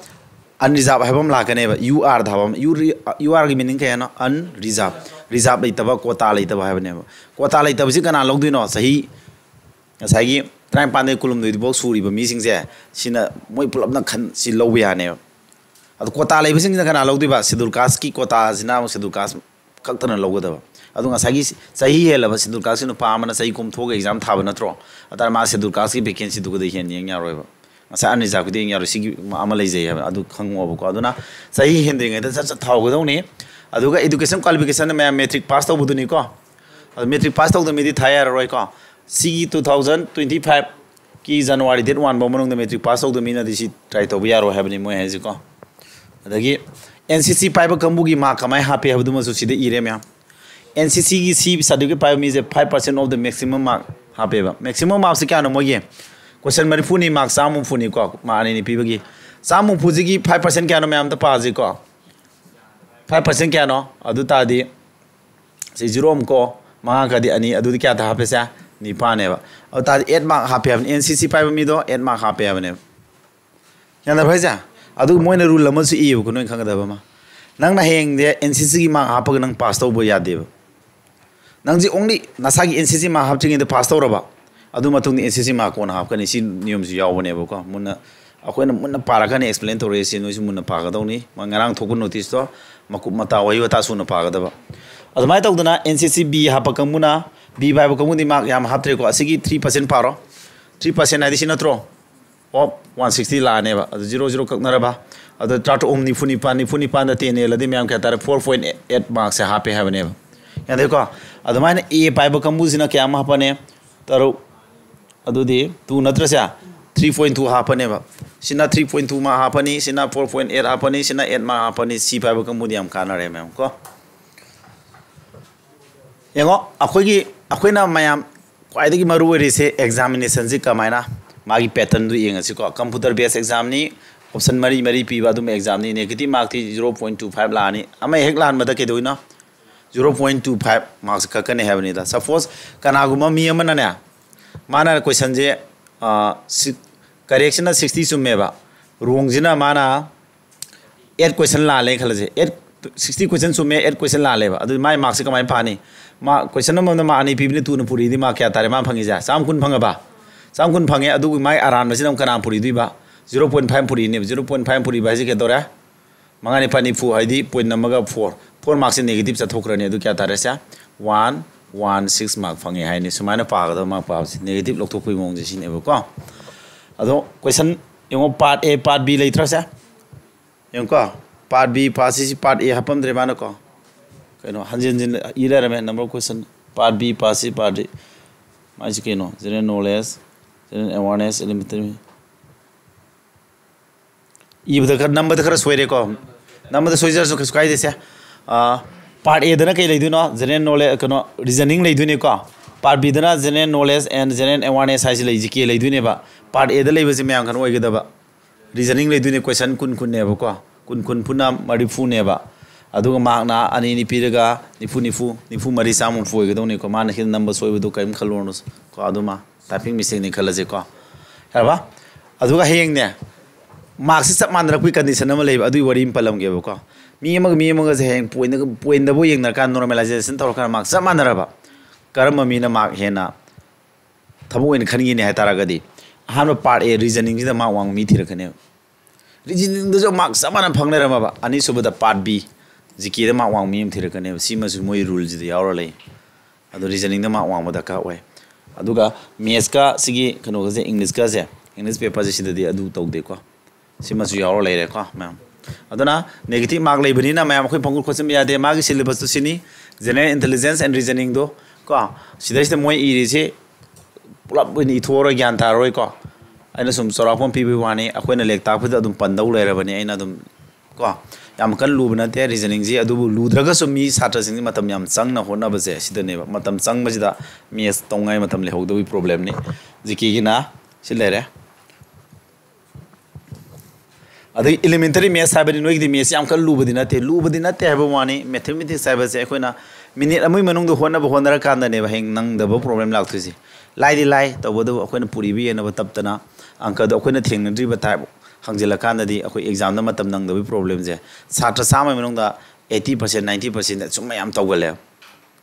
unreserved ꯍꯥꯏꯕ ꯑꯃ ꯂꯥꯛꯀꯅꯦꯕ, U R ꯊꯥꯕ ꯑꯃ꯫ U re-, U Rꯒꯤ meaning ꯀꯩ ꯍꯥꯏꯅꯣ? Unreserved꯫ Reserve ꯂꯩꯇꯕ, quota ꯂꯩꯇꯕ ꯍꯥꯏꯕꯅꯦꯕ꯫ Quota ꯂꯩꯇꯕꯁꯤ ꯀꯅꯥ ꯂꯧꯗꯣꯏꯅꯣ? ꯆꯍꯤ ꯉꯁꯥꯏꯒꯤ ꯇꯔꯥꯅꯤꯄꯥꯟꯗꯒꯤ ꯀꯨꯟꯍꯨꯝꯗꯣꯏꯗꯨꯐꯥꯎ ꯁꯨꯔꯤꯕ ꯃꯤꯁꯤꯡꯁꯦ, ꯁꯤꯅ ꯃꯣꯏ ꯄꯨꯂꯞꯅ ꯈꯟ-, ꯁꯤ ꯂꯧꯕ ꯌꯥꯅꯦꯕ꯫ ꯑꯗꯣ quota ꯂꯩꯕꯁꯤꯡꯁꯤꯅ ꯀꯅꯥ ꯂꯧꯗꯣꯏꯕ? Scheduled Casteꯀꯤ quotaꯁꯤꯅ ꯑꯃꯨꯛ Scheduled Caste ꯈꯛꯇꯅ ꯂꯧꯒꯗꯕ꯫ ꯑꯗꯣ ꯉꯁꯥꯏꯒꯤ ꯆꯍꯤ ꯍꯦꯜꯂꯕ Scheduled Casteꯀꯤ ꯅꯨꯄꯥ ꯑꯃꯅ ꯆꯍꯤ ꯀꯨꯟ ꯊꯣꯛꯑꯒ exam ꯊꯥꯕ ꯅꯠꯇ꯭ꯔꯣ? ꯑꯗꯨ ꯇꯥꯔꯗꯤ ꯃꯥ Scheduled Casteꯀꯤ vacancyꯗꯨꯒꯗꯤ ꯍꯦꯟꯅ ꯌꯦꯡ ꯌꯥꯔꯣꯏꯕ꯫ ꯉꯁꯥꯏ unreservedꯀꯤꯗꯤ ꯌꯦꯡ ꯌꯥꯔꯣꯏ꯫ ꯁꯤꯒꯤ ꯑꯃ ꯂꯩꯖꯩ ꯍꯥꯏꯕ, ꯑꯗꯨ ꯈꯪꯉꯣꯕꯀꯣ꯫ ꯑꯗꯨꯅ ꯆꯍꯤ ꯍꯦꯟꯗ꯭ꯔꯤꯉꯩꯗ ꯁꯠ ꯁꯠ ꯊꯥꯍꯧꯒꯗꯧꯅꯤ꯫ ꯑꯗꯨꯒ education qualificationꯅ ꯃꯌꯥꯝ matric pass ꯇꯧꯕꯗꯨꯅꯤꯀꯣ꯫ ꯑꯗꯣ matric pass ꯇꯧꯗꯕ ꯃꯤꯗꯤ ꯊꯥ ꯌꯥꯔꯔꯣꯏꯀꯣ꯫ ꯁꯤꯒꯤ two thousand twenty fiveꯀꯤ January date one ꯐꯥꯎ ꯃꯅꯨꯡꯗ matric pass ꯇꯧꯗꯕ ꯃꯤꯅꯗꯤ ꯁꯤ try ꯇꯧꯕ ꯌꯥꯔꯣꯏ ꯍꯥꯏꯕꯅꯤ ꯃꯣꯏ ꯍꯥꯏꯁꯦꯀꯣ꯫ ꯑꯗꯒꯤ N C C ꯄꯥꯏꯕ ꯀꯥꯡꯕꯨꯒꯤ mark ꯀꯃꯥꯏꯅ ꯍꯥꯞꯄꯤ ꯍꯥꯏꯕꯗꯨꯃꯁꯨ ꯁꯤꯗ ꯏꯔꯦ ꯃꯌꯥꯝ꯫ N C Cꯒꯤ C certificate ꯄꯥꯏꯕ ꯃꯤꯁꯦ five percent of the maximum mark ꯍꯥꯞꯄꯦꯕ꯫ Maximum markꯁꯦ ꯀꯌꯥꯅꯣ ꯃꯣꯏꯒꯤ? Question ꯃꯔꯤꯐꯨꯅꯤ, mark ꯆꯥꯝꯃ ꯍꯨꯝꯐꯨꯅꯤꯀꯣ, mark ꯑꯅꯤꯅꯤ ꯄꯤꯕꯒꯤ꯫ ꯆꯥꯝꯃ ꯍꯨꯝꯐꯨꯁꯤꯒꯤ five percent ꯀꯌꯥꯅꯣ ꯃꯌꯥꯝ ꯑꯝꯇ ꯄꯥꯁꯤꯀꯣ꯫ Five percent ꯀꯌꯥꯅꯣ? ꯑꯗꯨ ꯇꯥꯔꯗꯤ ꯁꯤ zero ꯑꯃꯀꯣ, ꯃꯉꯥ ꯀꯗꯤ ꯑꯅꯤ, ꯑꯗꯨꯗꯤ ꯀꯌꯥꯗ ꯍꯥꯞꯄꯦꯁꯦ? ꯅꯤꯄꯥꯟꯅꯦꯕ꯫ ꯑꯗꯨ ꯇꯥꯔꯗꯤ eight mark ꯍꯥꯞꯄꯦ ꯍꯥꯏꯕꯅꯤ, N C C ꯄꯥꯏꯕ ꯃꯤꯗꯣ eight mark ꯍꯥꯞꯄꯦ ꯍꯥꯏꯕꯅꯦꯕ꯫ ꯒ꯭ꯌꯥꯟ ꯇꯥꯕ꯭ꯔꯥ ꯍꯥꯏꯁꯦ? ꯑꯗꯨ ꯃꯣꯏꯅ rule ꯑꯃꯁꯨ ꯏꯌꯦꯕꯀꯣ, ꯅꯣꯏ ꯈꯪꯒꯗꯕ ꯑꯃ꯫ ꯅꯪꯅ ꯍꯌꯦꯡꯗꯤ N C Cꯒꯤ mark ꯍꯥꯞꯄꯒ ꯅꯪ pass ꯇꯧꯕ ꯌꯥꯗꯦꯕ꯫ ꯅꯪꯁꯦ only ꯅꯁꯥꯒꯤ NCC mark ꯍꯥꯞꯇ꯭ꯔꯤꯉꯩꯗ ꯄꯥꯁ ꯇꯧꯔꯕ, ꯑꯗꯨ ꯃꯇꯨꯡꯗ NCC mark ꯀꯣꯟꯅ ꯍꯥꯞꯀꯅꯤ꯫ ꯁꯤ ꯅꯤꯌꯣꯝꯁꯨ ꯌꯥꯎꯕꯅꯦꯕꯀꯣ꯫ ꯃꯨꯟꯅ, ꯑꯩꯈꯣꯏꯅ ꯃꯨꯟꯅ ꯄꯥꯔꯀꯥꯟꯗ explain ꯇꯧꯔꯛꯏꯁꯦ, ꯅꯣꯏꯁꯨ ꯃꯨꯟꯅ ꯄꯥꯒꯗꯧꯅꯤ꯫ ꯃꯣꯏ ꯉꯔꯥꯡ ꯊꯣꯛꯄ notice ꯇꯣ ꯃꯀꯨꯞ ꯃꯇꯥ, ꯋꯥꯍꯩ ꯋꯥꯇꯥ ꯁꯨꯅ ꯄꯥꯒꯗꯕ꯫ ꯑꯗꯨꯃꯥꯏꯅ ꯇꯧꯗꯅ NCC B ꯍꯥꯞꯄ ꯀꯥꯡꯕꯨꯅ, B ꯄꯥꯏꯕ ꯀꯥꯡꯕꯨꯗꯤ mark ꯌꯥꯝ ꯍꯥꯞꯇ꯭ꯔꯦꯀꯣ꯫ ꯑꯁꯤꯒꯤ three percent ꯄꯥꯔꯣ꯫ Three percent ꯍꯥꯏꯗꯤ ꯁꯤ ꯅꯠꯇ꯭ꯔꯣ? Of one sixty ꯂꯥꯛꯑꯅꯦꯕ꯫ ꯑꯗꯨ zero zero ꯀꯛꯅꯔꯕ꯫ ꯑꯗꯨ ꯇꯔꯥꯇꯔꯨꯛ ꯑꯍꯨꯝ ꯅꯤꯐꯨ ꯅꯤꯄꯥꯟ, ꯅꯤꯐꯨ ꯅꯤꯄꯥꯟꯗ ten ꯌꯦꯜꯂꯗꯤ ꯃꯌꯥꯝ ꯀꯌꯥ ꯇꯥꯔꯦ? Four point eight mark ꯁꯦ ꯍꯥꯞꯄꯦ ꯍꯥꯏꯕꯅꯦꯕ꯫ ꯌꯥꯗꯦꯀꯣ? ꯑꯗꯨꯃꯥꯏꯅ A ꯄꯥꯏꯕ ꯀꯥꯡꯕꯨꯁꯤꯅ ꯀꯌꯥꯝ ꯍꯥꯞꯄꯅꯤ? ꯇꯔꯨꯛ꯫ ꯑꯗꯨꯗꯤ two ꯅꯠꯇ꯭ꯔꯁꯦ? Three point two ꯍꯥꯞꯄꯅꯦꯕ꯫ ꯁꯤꯅ three point two mark ꯍꯥꯞꯄꯅꯤ, ꯁꯤꯅ four point eight ꯍꯥꯞꯄꯅꯤ, ꯁꯤꯅ eight mark ꯍꯥꯞꯄꯅꯤ꯫ C ꯄꯥꯏꯕ ꯀꯥꯡꯕꯨꯗꯤ ꯌꯥꯝ ꯀꯥꯟꯅꯔꯦ ꯃꯌꯥꯝ ꯀꯣ꯫ ꯌꯦꯡꯉꯣ, ꯑꯩꯈꯣꯏꯒꯤ, ꯑꯩꯈꯣꯏꯅ ꯃꯌꯥꯝ ꯈ꯭ꯋꯥꯏꯗꯒꯤ ꯃꯔꯨ ꯑꯣꯏꯔꯤꯁꯦ examination ꯁꯤ ꯀꯃꯥꯏꯅ, ꯃꯥꯒꯤ pattern ꯗꯨ ꯌꯦꯡꯉꯁꯤꯀꯣ꯫ Computer based exam ꯅꯤ, option ꯃꯔꯤ ꯃꯔꯤ ꯄꯤꯕ ꯑꯗꯨꯝꯕ exam ꯅꯤ꯫ Negative mark T zero point two five ꯂꯥꯛꯑꯅꯤ꯫ ꯑꯃ ꯍꯦꯛ ꯂꯥꯟꯕꯗ ꯀꯩꯗꯧꯅꯣ? Zero point two five mark ꯁꯦ ꯀꯛꯀꯅꯤ ꯍꯥꯏꯕꯅꯤꯗ꯫ Suppose ꯀꯅꯥꯒꯨꯝꯕ ꯃꯤ ꯑꯃꯅꯅꯦ, ꯃꯥꯅ question ꯁꯦ, ꯑ, ꯁꯤ-, correct ꯁꯤꯅ sixty ꯆꯨꯝꯃꯦꯕ, wrong ꯁꯤꯅ ꯃꯥꯅ eight question ꯂꯥꯜꯂꯦ ꯈꯜꯂꯁꯦ꯫ Eight, sixty question ꯆꯨꯝꯃꯦ, eight question ꯂꯥꯜꯂꯦꯕ꯫ ꯑꯗꯨꯗꯤ ꯃꯥꯏ mark ꯁꯦ ꯀꯃꯥꯏꯅ ꯐꯥꯅꯤ? ꯃꯥ question ꯑꯃꯃꯝꯗ mark ꯑꯅꯤ ꯄꯤꯕꯅꯤ, two ꯅ ꯄꯨꯔꯤꯗꯤ mark ꯀꯌꯥ ꯇꯥꯔꯦ ꯃꯥꯅ ꯐꯪꯉꯤꯁꯦ? ꯆꯥꯝ ꯀꯨꯟ ꯐꯪꯉꯕ? ꯆꯥꯝ ꯀꯨꯟ ꯐꯪꯉꯦ꯫ ꯑꯗꯨꯒ ꯃꯥꯏ ꯑꯔꯥꯟꯕꯁꯤꯅ ꯑꯃꯨꯛ ꯀꯅꯥ ꯄꯨꯔꯤꯗꯣꯏꯕ? Zero point five ꯄꯨꯔꯤꯅꯦꯕ꯫ Zero point five ꯄꯨꯔꯤꯕ ꯍꯥꯏꯁꯦ ꯀꯩꯗꯧꯔꯦ? ꯃꯉꯥ ꯅꯤꯄꯥꯜ ꯅꯤꯐꯨ ꯍꯥꯏꯗꯤ point ꯑꯃꯒ four꯫ Four mark ꯁꯦ negative ꯆꯠꯊꯣꯛꯈ꯭ꯔꯅꯤ꯫ ꯑꯗꯨ ꯀꯌꯥ ꯇꯥꯔꯦ ꯁꯦ? One one six mark ꯐꯪꯉꯦ ꯍꯥꯏꯅꯤ꯫ ꯁꯨꯃꯥꯏꯅ ꯄꯥꯒꯗꯕ mark ꯄꯥꯕꯁꯦ꯫ Negative ꯂꯧꯊꯣꯛꯄꯒꯤ ꯃꯑꯣꯡꯁꯦ ꯁꯤꯅꯦꯕꯀꯣ꯫ ꯑꯗꯣ question ꯌꯦꯡꯉꯣ, part A, part B ꯂꯩꯇ꯭ꯔꯁꯦ? ꯌꯦꯡꯉꯨꯀꯣ, part B, part C, ꯁꯤ part A ꯍꯥꯞꯄꯝꯗ꯭ꯔꯦ ꯃꯥꯅꯀꯣ꯫ ꯀꯩꯅꯣ, ꯍꯟꯖꯤꯟ ꯍꯟꯖꯤꯟ ꯏ ꯂꯩꯔꯝꯃꯦ, number of question, part B, part C, part D꯫ ꯃꯥꯏꯁꯤ ꯀꯩꯅꯣ? General knowledge, general awareness, elementary꯫ ꯏꯕꯗ ꯈꯔ, ꯅꯝꯕꯗ ꯈꯔ ꯁꯣꯏꯔꯦꯀꯣ꯫ ꯅꯝꯕꯗ ꯁꯣꯏꯖꯔꯁꯨ ꯀꯩꯁꯨ ꯀꯥꯏꯗꯦꯁꯦ꯫ ꯑꯥ, part A ꯗꯅ ꯀꯩ ꯂꯩꯗꯣꯏꯅꯣ? General knowledge, ꯀꯩꯅꯣ, reasoning ꯂꯩꯗꯣꯏꯅꯦꯀꯣ꯫ Part B ꯗꯅ general knowledge and general awareness ꯍꯥꯏꯁꯤ ꯂꯩ, G K ꯂꯩꯗꯣꯏꯅꯦꯕ꯫ Part A ꯗ ꯂꯩꯕꯁꯤ ꯃꯌꯥꯝ ꯀꯩꯅꯣ ꯑꯣꯏꯒꯗꯕ꯫ Reasoning ꯂꯩꯗꯣꯏꯅꯦ, question ꯀꯨꯟ ꯀꯨꯟꯅꯦꯕꯀꯣ꯫ ꯀꯨꯟ ꯀꯨꯟ ꯄꯨꯟꯅ ꯃꯔꯤꯐꯨꯅꯦꯕ꯫ ꯑꯗꯨꯒ mark ꯅ ꯑꯅꯤ ꯑꯅꯤ ꯄꯤꯔꯒ ꯅꯤꯐꯨ ꯅꯤꯐꯨ, ꯅꯤꯐꯨ ꯃꯔꯤ, ꯆꯥꯝꯃ ꯍꯨꯝꯐꯨ ꯑꯣꯏꯒꯗꯧꯅꯤꯀꯣ꯫ ꯃꯥꯅ ꯁꯤꯗ ꯅꯝꯕ ꯁꯣꯏꯕꯗꯣ ꯀꯔꯤꯝ ꯈꯜꯂꯨꯔꯅꯨ ꯀꯣ꯫ ꯑꯗꯨꯃ typing mistake ꯅꯤ ꯈꯜꯂꯁꯤꯀꯣ꯫ ꯌꯥꯔꯕ? ꯑꯗꯨꯒ ꯍꯌꯦꯡꯅꯦ, mark ꯁꯤ ꯆꯞ ꯃꯥꯟꯅꯔꯛꯄꯒꯤ condition ꯑꯃ ꯂꯩꯕ, ꯑꯗꯨꯒꯤ ꯋꯥꯔꯤ ꯑꯃ ꯄꯜꯂꯝꯒꯦꯕꯀꯣ꯫ ꯃꯤ ꯑꯃꯒ ꯃꯤ ꯑꯃꯒꯁꯦ ꯍꯌꯦꯡ ꯄꯣꯏꯟꯗꯒ ꯄꯣꯏꯟꯗꯕꯨ ꯌꯦꯡꯅꯔꯀꯥꯟꯗ ꯅꯣꯔꯃꯦꯂꯥꯏꯖꯦꯁꯟ ꯇꯧꯔꯀꯥꯟꯗ ꯃꯥꯔꯛ ꯆꯞ ꯃꯥꯟꯅꯔꯕ ꯀꯔꯝꯕ ꯃꯤꯅ ꯃꯥꯔꯛ ꯍꯦꯟꯅ ꯊꯕꯛ ꯑꯣꯏꯅ ꯈꯟꯒꯅꯤ ꯍꯥꯏ ꯇꯥꯔꯒꯗꯤ, ꯑꯍꯥꯟꯕ ꯄꯥꯔꯠ ꯑꯦ ꯔꯤꯖꯅꯤꯡꯁꯤꯗ ꯃꯥꯔꯛ ꯋꯥꯡꯕ ꯃꯤ ꯊꯤꯔꯛꯀꯅꯦꯕ꯫ ꯔꯤꯖꯅꯤꯡꯗꯁꯨ ꯃꯥꯔꯛ ꯆꯞ ꯃꯥꯟꯅ ꯐꯪ ꯂꯩꯔꯝꯃꯕ, ꯑꯅꯤꯁꯨꯕꯗ ꯄꯥꯔꯠ ꯕꯤ ꯖꯤ ꯀꯦꯗ ꯃꯥꯔꯛ ꯋꯥꯡꯕ ꯃꯤ ꯑꯃ ꯊꯤꯔꯛꯀꯅꯦꯕ꯫ ꯁꯤꯃꯁꯨ ꯃꯣꯏ ꯔꯨꯜꯁꯤꯗ ꯌꯥꯎꯔ ꯂꯩ꯫ ꯑꯗꯣ ꯔꯤꯖꯅꯤꯡꯗ ꯃꯥꯔꯛ ꯋꯥꯡꯕ ꯗꯔꯀꯥꯔ ꯑꯣꯏ꯫ ꯑꯗꯨꯒ ꯃꯦꯠꯁꯀ ꯁꯤꯒꯤ ꯀꯩꯅꯣꯒꯁꯦ, ꯏꯪꯂꯤꯁꯀꯁꯦ, ꯏꯪꯂꯤꯁ ꯄꯦꯄꯔꯁꯦ ꯁꯤꯗꯗꯤ ꯑꯗꯨ ꯇꯧꯗꯦꯀꯣ꯫ ꯁꯤꯃꯁꯨ ꯌꯥꯎꯔ ꯂꯩꯔꯦꯀꯣ ꯃꯌꯥꯝ꯫ ꯑꯗꯨꯅ ꯅꯦꯒꯦꯇꯤꯞ ꯃꯥꯔꯛ ꯂꯩꯕꯅꯤꯅ ꯃꯌꯥꯝ ꯑꯩꯈꯣꯏ ꯄꯪꯈꯨꯠ ꯈꯣꯠꯆꯤꯟꯕ ꯌꯥꯗꯦ꯫ ꯃꯥꯒꯤ ꯁꯤꯂꯦꯕꯁꯇꯨ ꯁꯤꯅꯤ, ꯖꯦꯅꯔꯦꯜ ꯏꯟꯇꯦꯂꯤꯖꯦꯟꯁ ꯑꯦꯟ ꯔꯤꯖꯅꯤꯡꯗꯣ ꯀꯣ꯫ ꯁꯤꯗꯩꯁꯤꯗ ꯃꯣꯏ ꯏꯔꯤꯁꯤ ꯄꯨꯂꯞ ꯑꯣꯏꯅ ꯏꯊꯣꯛꯑꯔꯣꯏ, ꯒ꯭ꯌꯥꯟ ꯇꯥꯔꯔꯣꯏꯀꯣ꯫ ꯑꯩꯅ ꯁꯨꯝ ꯆꯥꯎꯔꯥꯛꯄ ꯑꯃ ꯄꯤꯕꯒꯤ ꯋꯥꯅꯤ, ꯑꯩꯈꯣꯏꯅ ꯂꯥꯏꯔꯤꯛ ꯇꯥꯛꯄꯗ ꯑꯗꯨꯝ ꯄꯟꯗꯧ ꯂꯩꯔꯕꯅꯤ꯫ ꯑꯩꯅ ꯑꯗꯨꯝ ꯀꯣ, ꯌꯥꯝ ꯀꯟꯅ ꯂꯨꯕ ꯅꯠꯇꯦ ꯔꯤꯖꯅꯤꯡꯁꯤ, ꯑꯗꯨꯕꯨ ꯂꯨꯗ꯭ꯔꯒꯁꯨ ꯃꯤ ꯁꯥꯇ꯭ꯔꯁꯤꯡꯁꯤ ꯃꯇꯝ ꯌꯥꯝ ꯆꯪꯅ ꯍꯣꯠꯅꯕꯁꯦ ꯁꯤꯗꯅꯦꯕ꯫ ꯃꯇꯝ ꯆꯪꯕꯁꯤꯗ ꯃꯦꯠꯁ ꯇꯧꯉꯥꯏ ꯃꯇꯝ ꯂꯩꯍꯧꯗꯕꯒꯤ ꯄ꯭ꯔꯣꯕ꯭ꯂꯦꯝꯅꯤ꯫ ꯖꯤ ꯀꯦꯒꯤꯅ ꯁꯤ ꯂꯩꯔꯦ꯫ ꯑꯗꯒꯤ ꯏꯂꯤꯃꯦꯟꯇꯔꯤ ꯃꯦꯠꯁ ꯍꯥꯏꯕꯅꯤ, ꯅꯣꯏꯒꯤꯗꯤ ꯃꯦꯠꯁ ꯌꯥꯝ ꯀꯟꯅ ꯂꯨꯕꯗꯤ ꯅꯠꯇꯦ, ꯂꯨꯕꯗꯤ ꯅꯠꯇꯦ ꯍꯥꯏꯕ ꯋꯥꯅꯤ꯫ ꯃꯦꯊꯃꯦꯇꯤꯛꯁ ꯍꯥꯏꯕꯁꯦ ꯑꯩꯈꯣꯏꯅ ꯃꯤꯅꯤꯠ ꯑꯃꯒꯤ ꯃꯅꯨꯡꯗ ꯍꯣꯠꯅꯕ ꯍꯣꯠꯅꯔꯀꯥꯟꯗꯅꯦꯕ ꯍꯌꯦꯡ ꯅꯪꯗꯕ ꯄ꯭ꯔꯣꯕ꯭ꯂꯦꯝ ꯂꯥꯛꯇꯣꯏꯁꯦ꯫ ꯂꯥꯏꯗꯤ ꯂꯥꯏ, ꯇꯧꯕꯇꯕꯨ ꯑꯩꯈꯣꯏꯅ ꯄꯨꯔꯤꯕ ꯌꯦꯟꯅꯕ ꯇꯞꯇꯅ ꯑꯪꯀꯗꯣ ꯑꯩꯈꯣꯏꯅ ꯊꯦꯡꯅꯗ꯭ꯔꯤꯕ ꯇꯥꯏꯞ ꯍꯪꯖꯤꯜꯂꯀꯥꯟꯗꯗꯤ ꯑꯩꯈꯣꯏ ꯑꯦꯛꯖꯥꯝꯗ ꯃꯇꯝ ꯅꯪꯗꯕꯒꯤ ꯄ꯭ꯔꯣꯕ꯭ꯂꯦꯝꯁꯦ ꯁꯥꯇ꯭ꯔ ꯆꯥꯝꯃꯒꯤ ꯃꯅꯨꯡꯗ ꯑꯩꯠꯇꯤ ꯄꯥꯔꯁꯦꯟ, ꯅꯥꯏꯟꯇꯤ ꯄꯥꯔꯁꯦꯟ ꯑꯁꯨꯝ ꯃꯌꯥꯝ ꯇꯧꯒꯜꯂꯦ꯫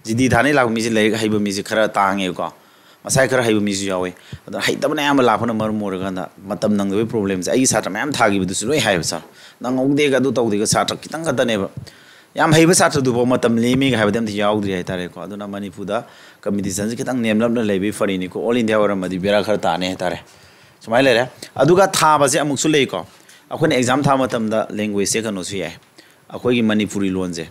ꯖꯤ ꯗꯤ ꯊꯥꯅꯤ ꯂꯥꯛꯄ ꯃꯤꯁꯦ ꯂꯥꯏꯔꯤꯛ ꯍꯩꯕ ꯃꯤꯁꯦ ꯈꯔ ꯇꯥꯡꯉꯦꯕꯀꯣ, ꯃꯁꯥꯏ ꯈꯔ ꯍꯩꯕ ꯃꯤꯁꯨ ꯌꯥꯎꯋꯤ꯫ ꯑꯗꯨꯅ ꯍꯩꯇꯕꯅ ꯑꯌꯥꯝꯕ ꯂꯥꯛꯄꯅ ꯃꯔꯝ ꯑꯣꯏꯔꯀꯥꯟꯗ ꯃꯇꯝ ꯅꯪꯗꯕꯒꯤ ꯄ꯭ꯔꯣꯕ꯭ꯂꯦꯝꯁꯦ ꯑꯩꯒꯤ ꯁꯥꯇ꯭ꯔ ꯃꯌꯥꯝ ꯊꯥꯈꯤꯕꯗꯨꯁꯨ ꯂꯣꯏ ꯍꯥꯏꯌꯦꯕ, "ꯁꯥꯔ, ꯅꯪꯍꯧꯗꯦꯒ ꯑꯗꯨ ꯇꯧꯗꯦꯒ ꯁꯥꯇ꯭ꯔ ꯈꯤꯇꯪ ꯈꯛꯇꯅꯦꯕ꯫ ꯌꯥꯝ ꯍꯩꯕ ꯁꯥꯇ꯭ꯔꯗꯨꯐꯥꯎ ꯃꯇꯝ ꯂꯦꯝꯃꯤꯒ ꯍꯥꯏꯕꯗꯤ ꯑꯝꯇ ꯌꯥꯎꯗ꯭ꯔꯤ ꯍꯥꯏꯇꯥꯔꯦꯀꯣ꯫ ꯑꯗꯨꯅ ꯃꯅꯤꯄꯨꯔꯗ ꯀꯝꯄꯤꯇꯤꯁꯟꯁꯦ ꯈꯤꯇꯪ ꯅꯦꯝꯂꯞꯅ ꯂꯩꯕꯒꯤ ꯐꯔꯤꯅꯤꯀꯣ꯫ ꯑꯣꯜ ꯏꯟꯗꯤꯌꯥ ꯑꯣꯏꯔꯝꯃꯗꯤ ꯕꯦꯔꯥ ꯈꯔ ꯇꯥꯅꯤ ꯍꯥꯏꯇꯥꯔꯦ꯫ ꯁꯨꯃꯥꯏꯅ ꯂꯩꯔꯦ꯫ ꯑꯗꯨꯒ ꯊꯥꯕꯁꯦ ꯑꯃꯨꯛꯁꯨ ꯂꯩꯀꯣ꯫ ꯑꯩꯈꯣꯏꯅ ꯑꯦꯛꯖꯥꯝ ꯊꯥꯕ ꯃꯇꯝꯗ ꯂꯦꯡꯒ꯭ꯋꯦꯖꯁꯦ ꯀꯩꯅꯣꯁꯨ ꯌꯥꯏ, ꯑꯩꯈꯣꯏꯒꯤ ꯃꯅꯤꯄꯨꯔꯤ ꯂꯣꯟꯁꯦ,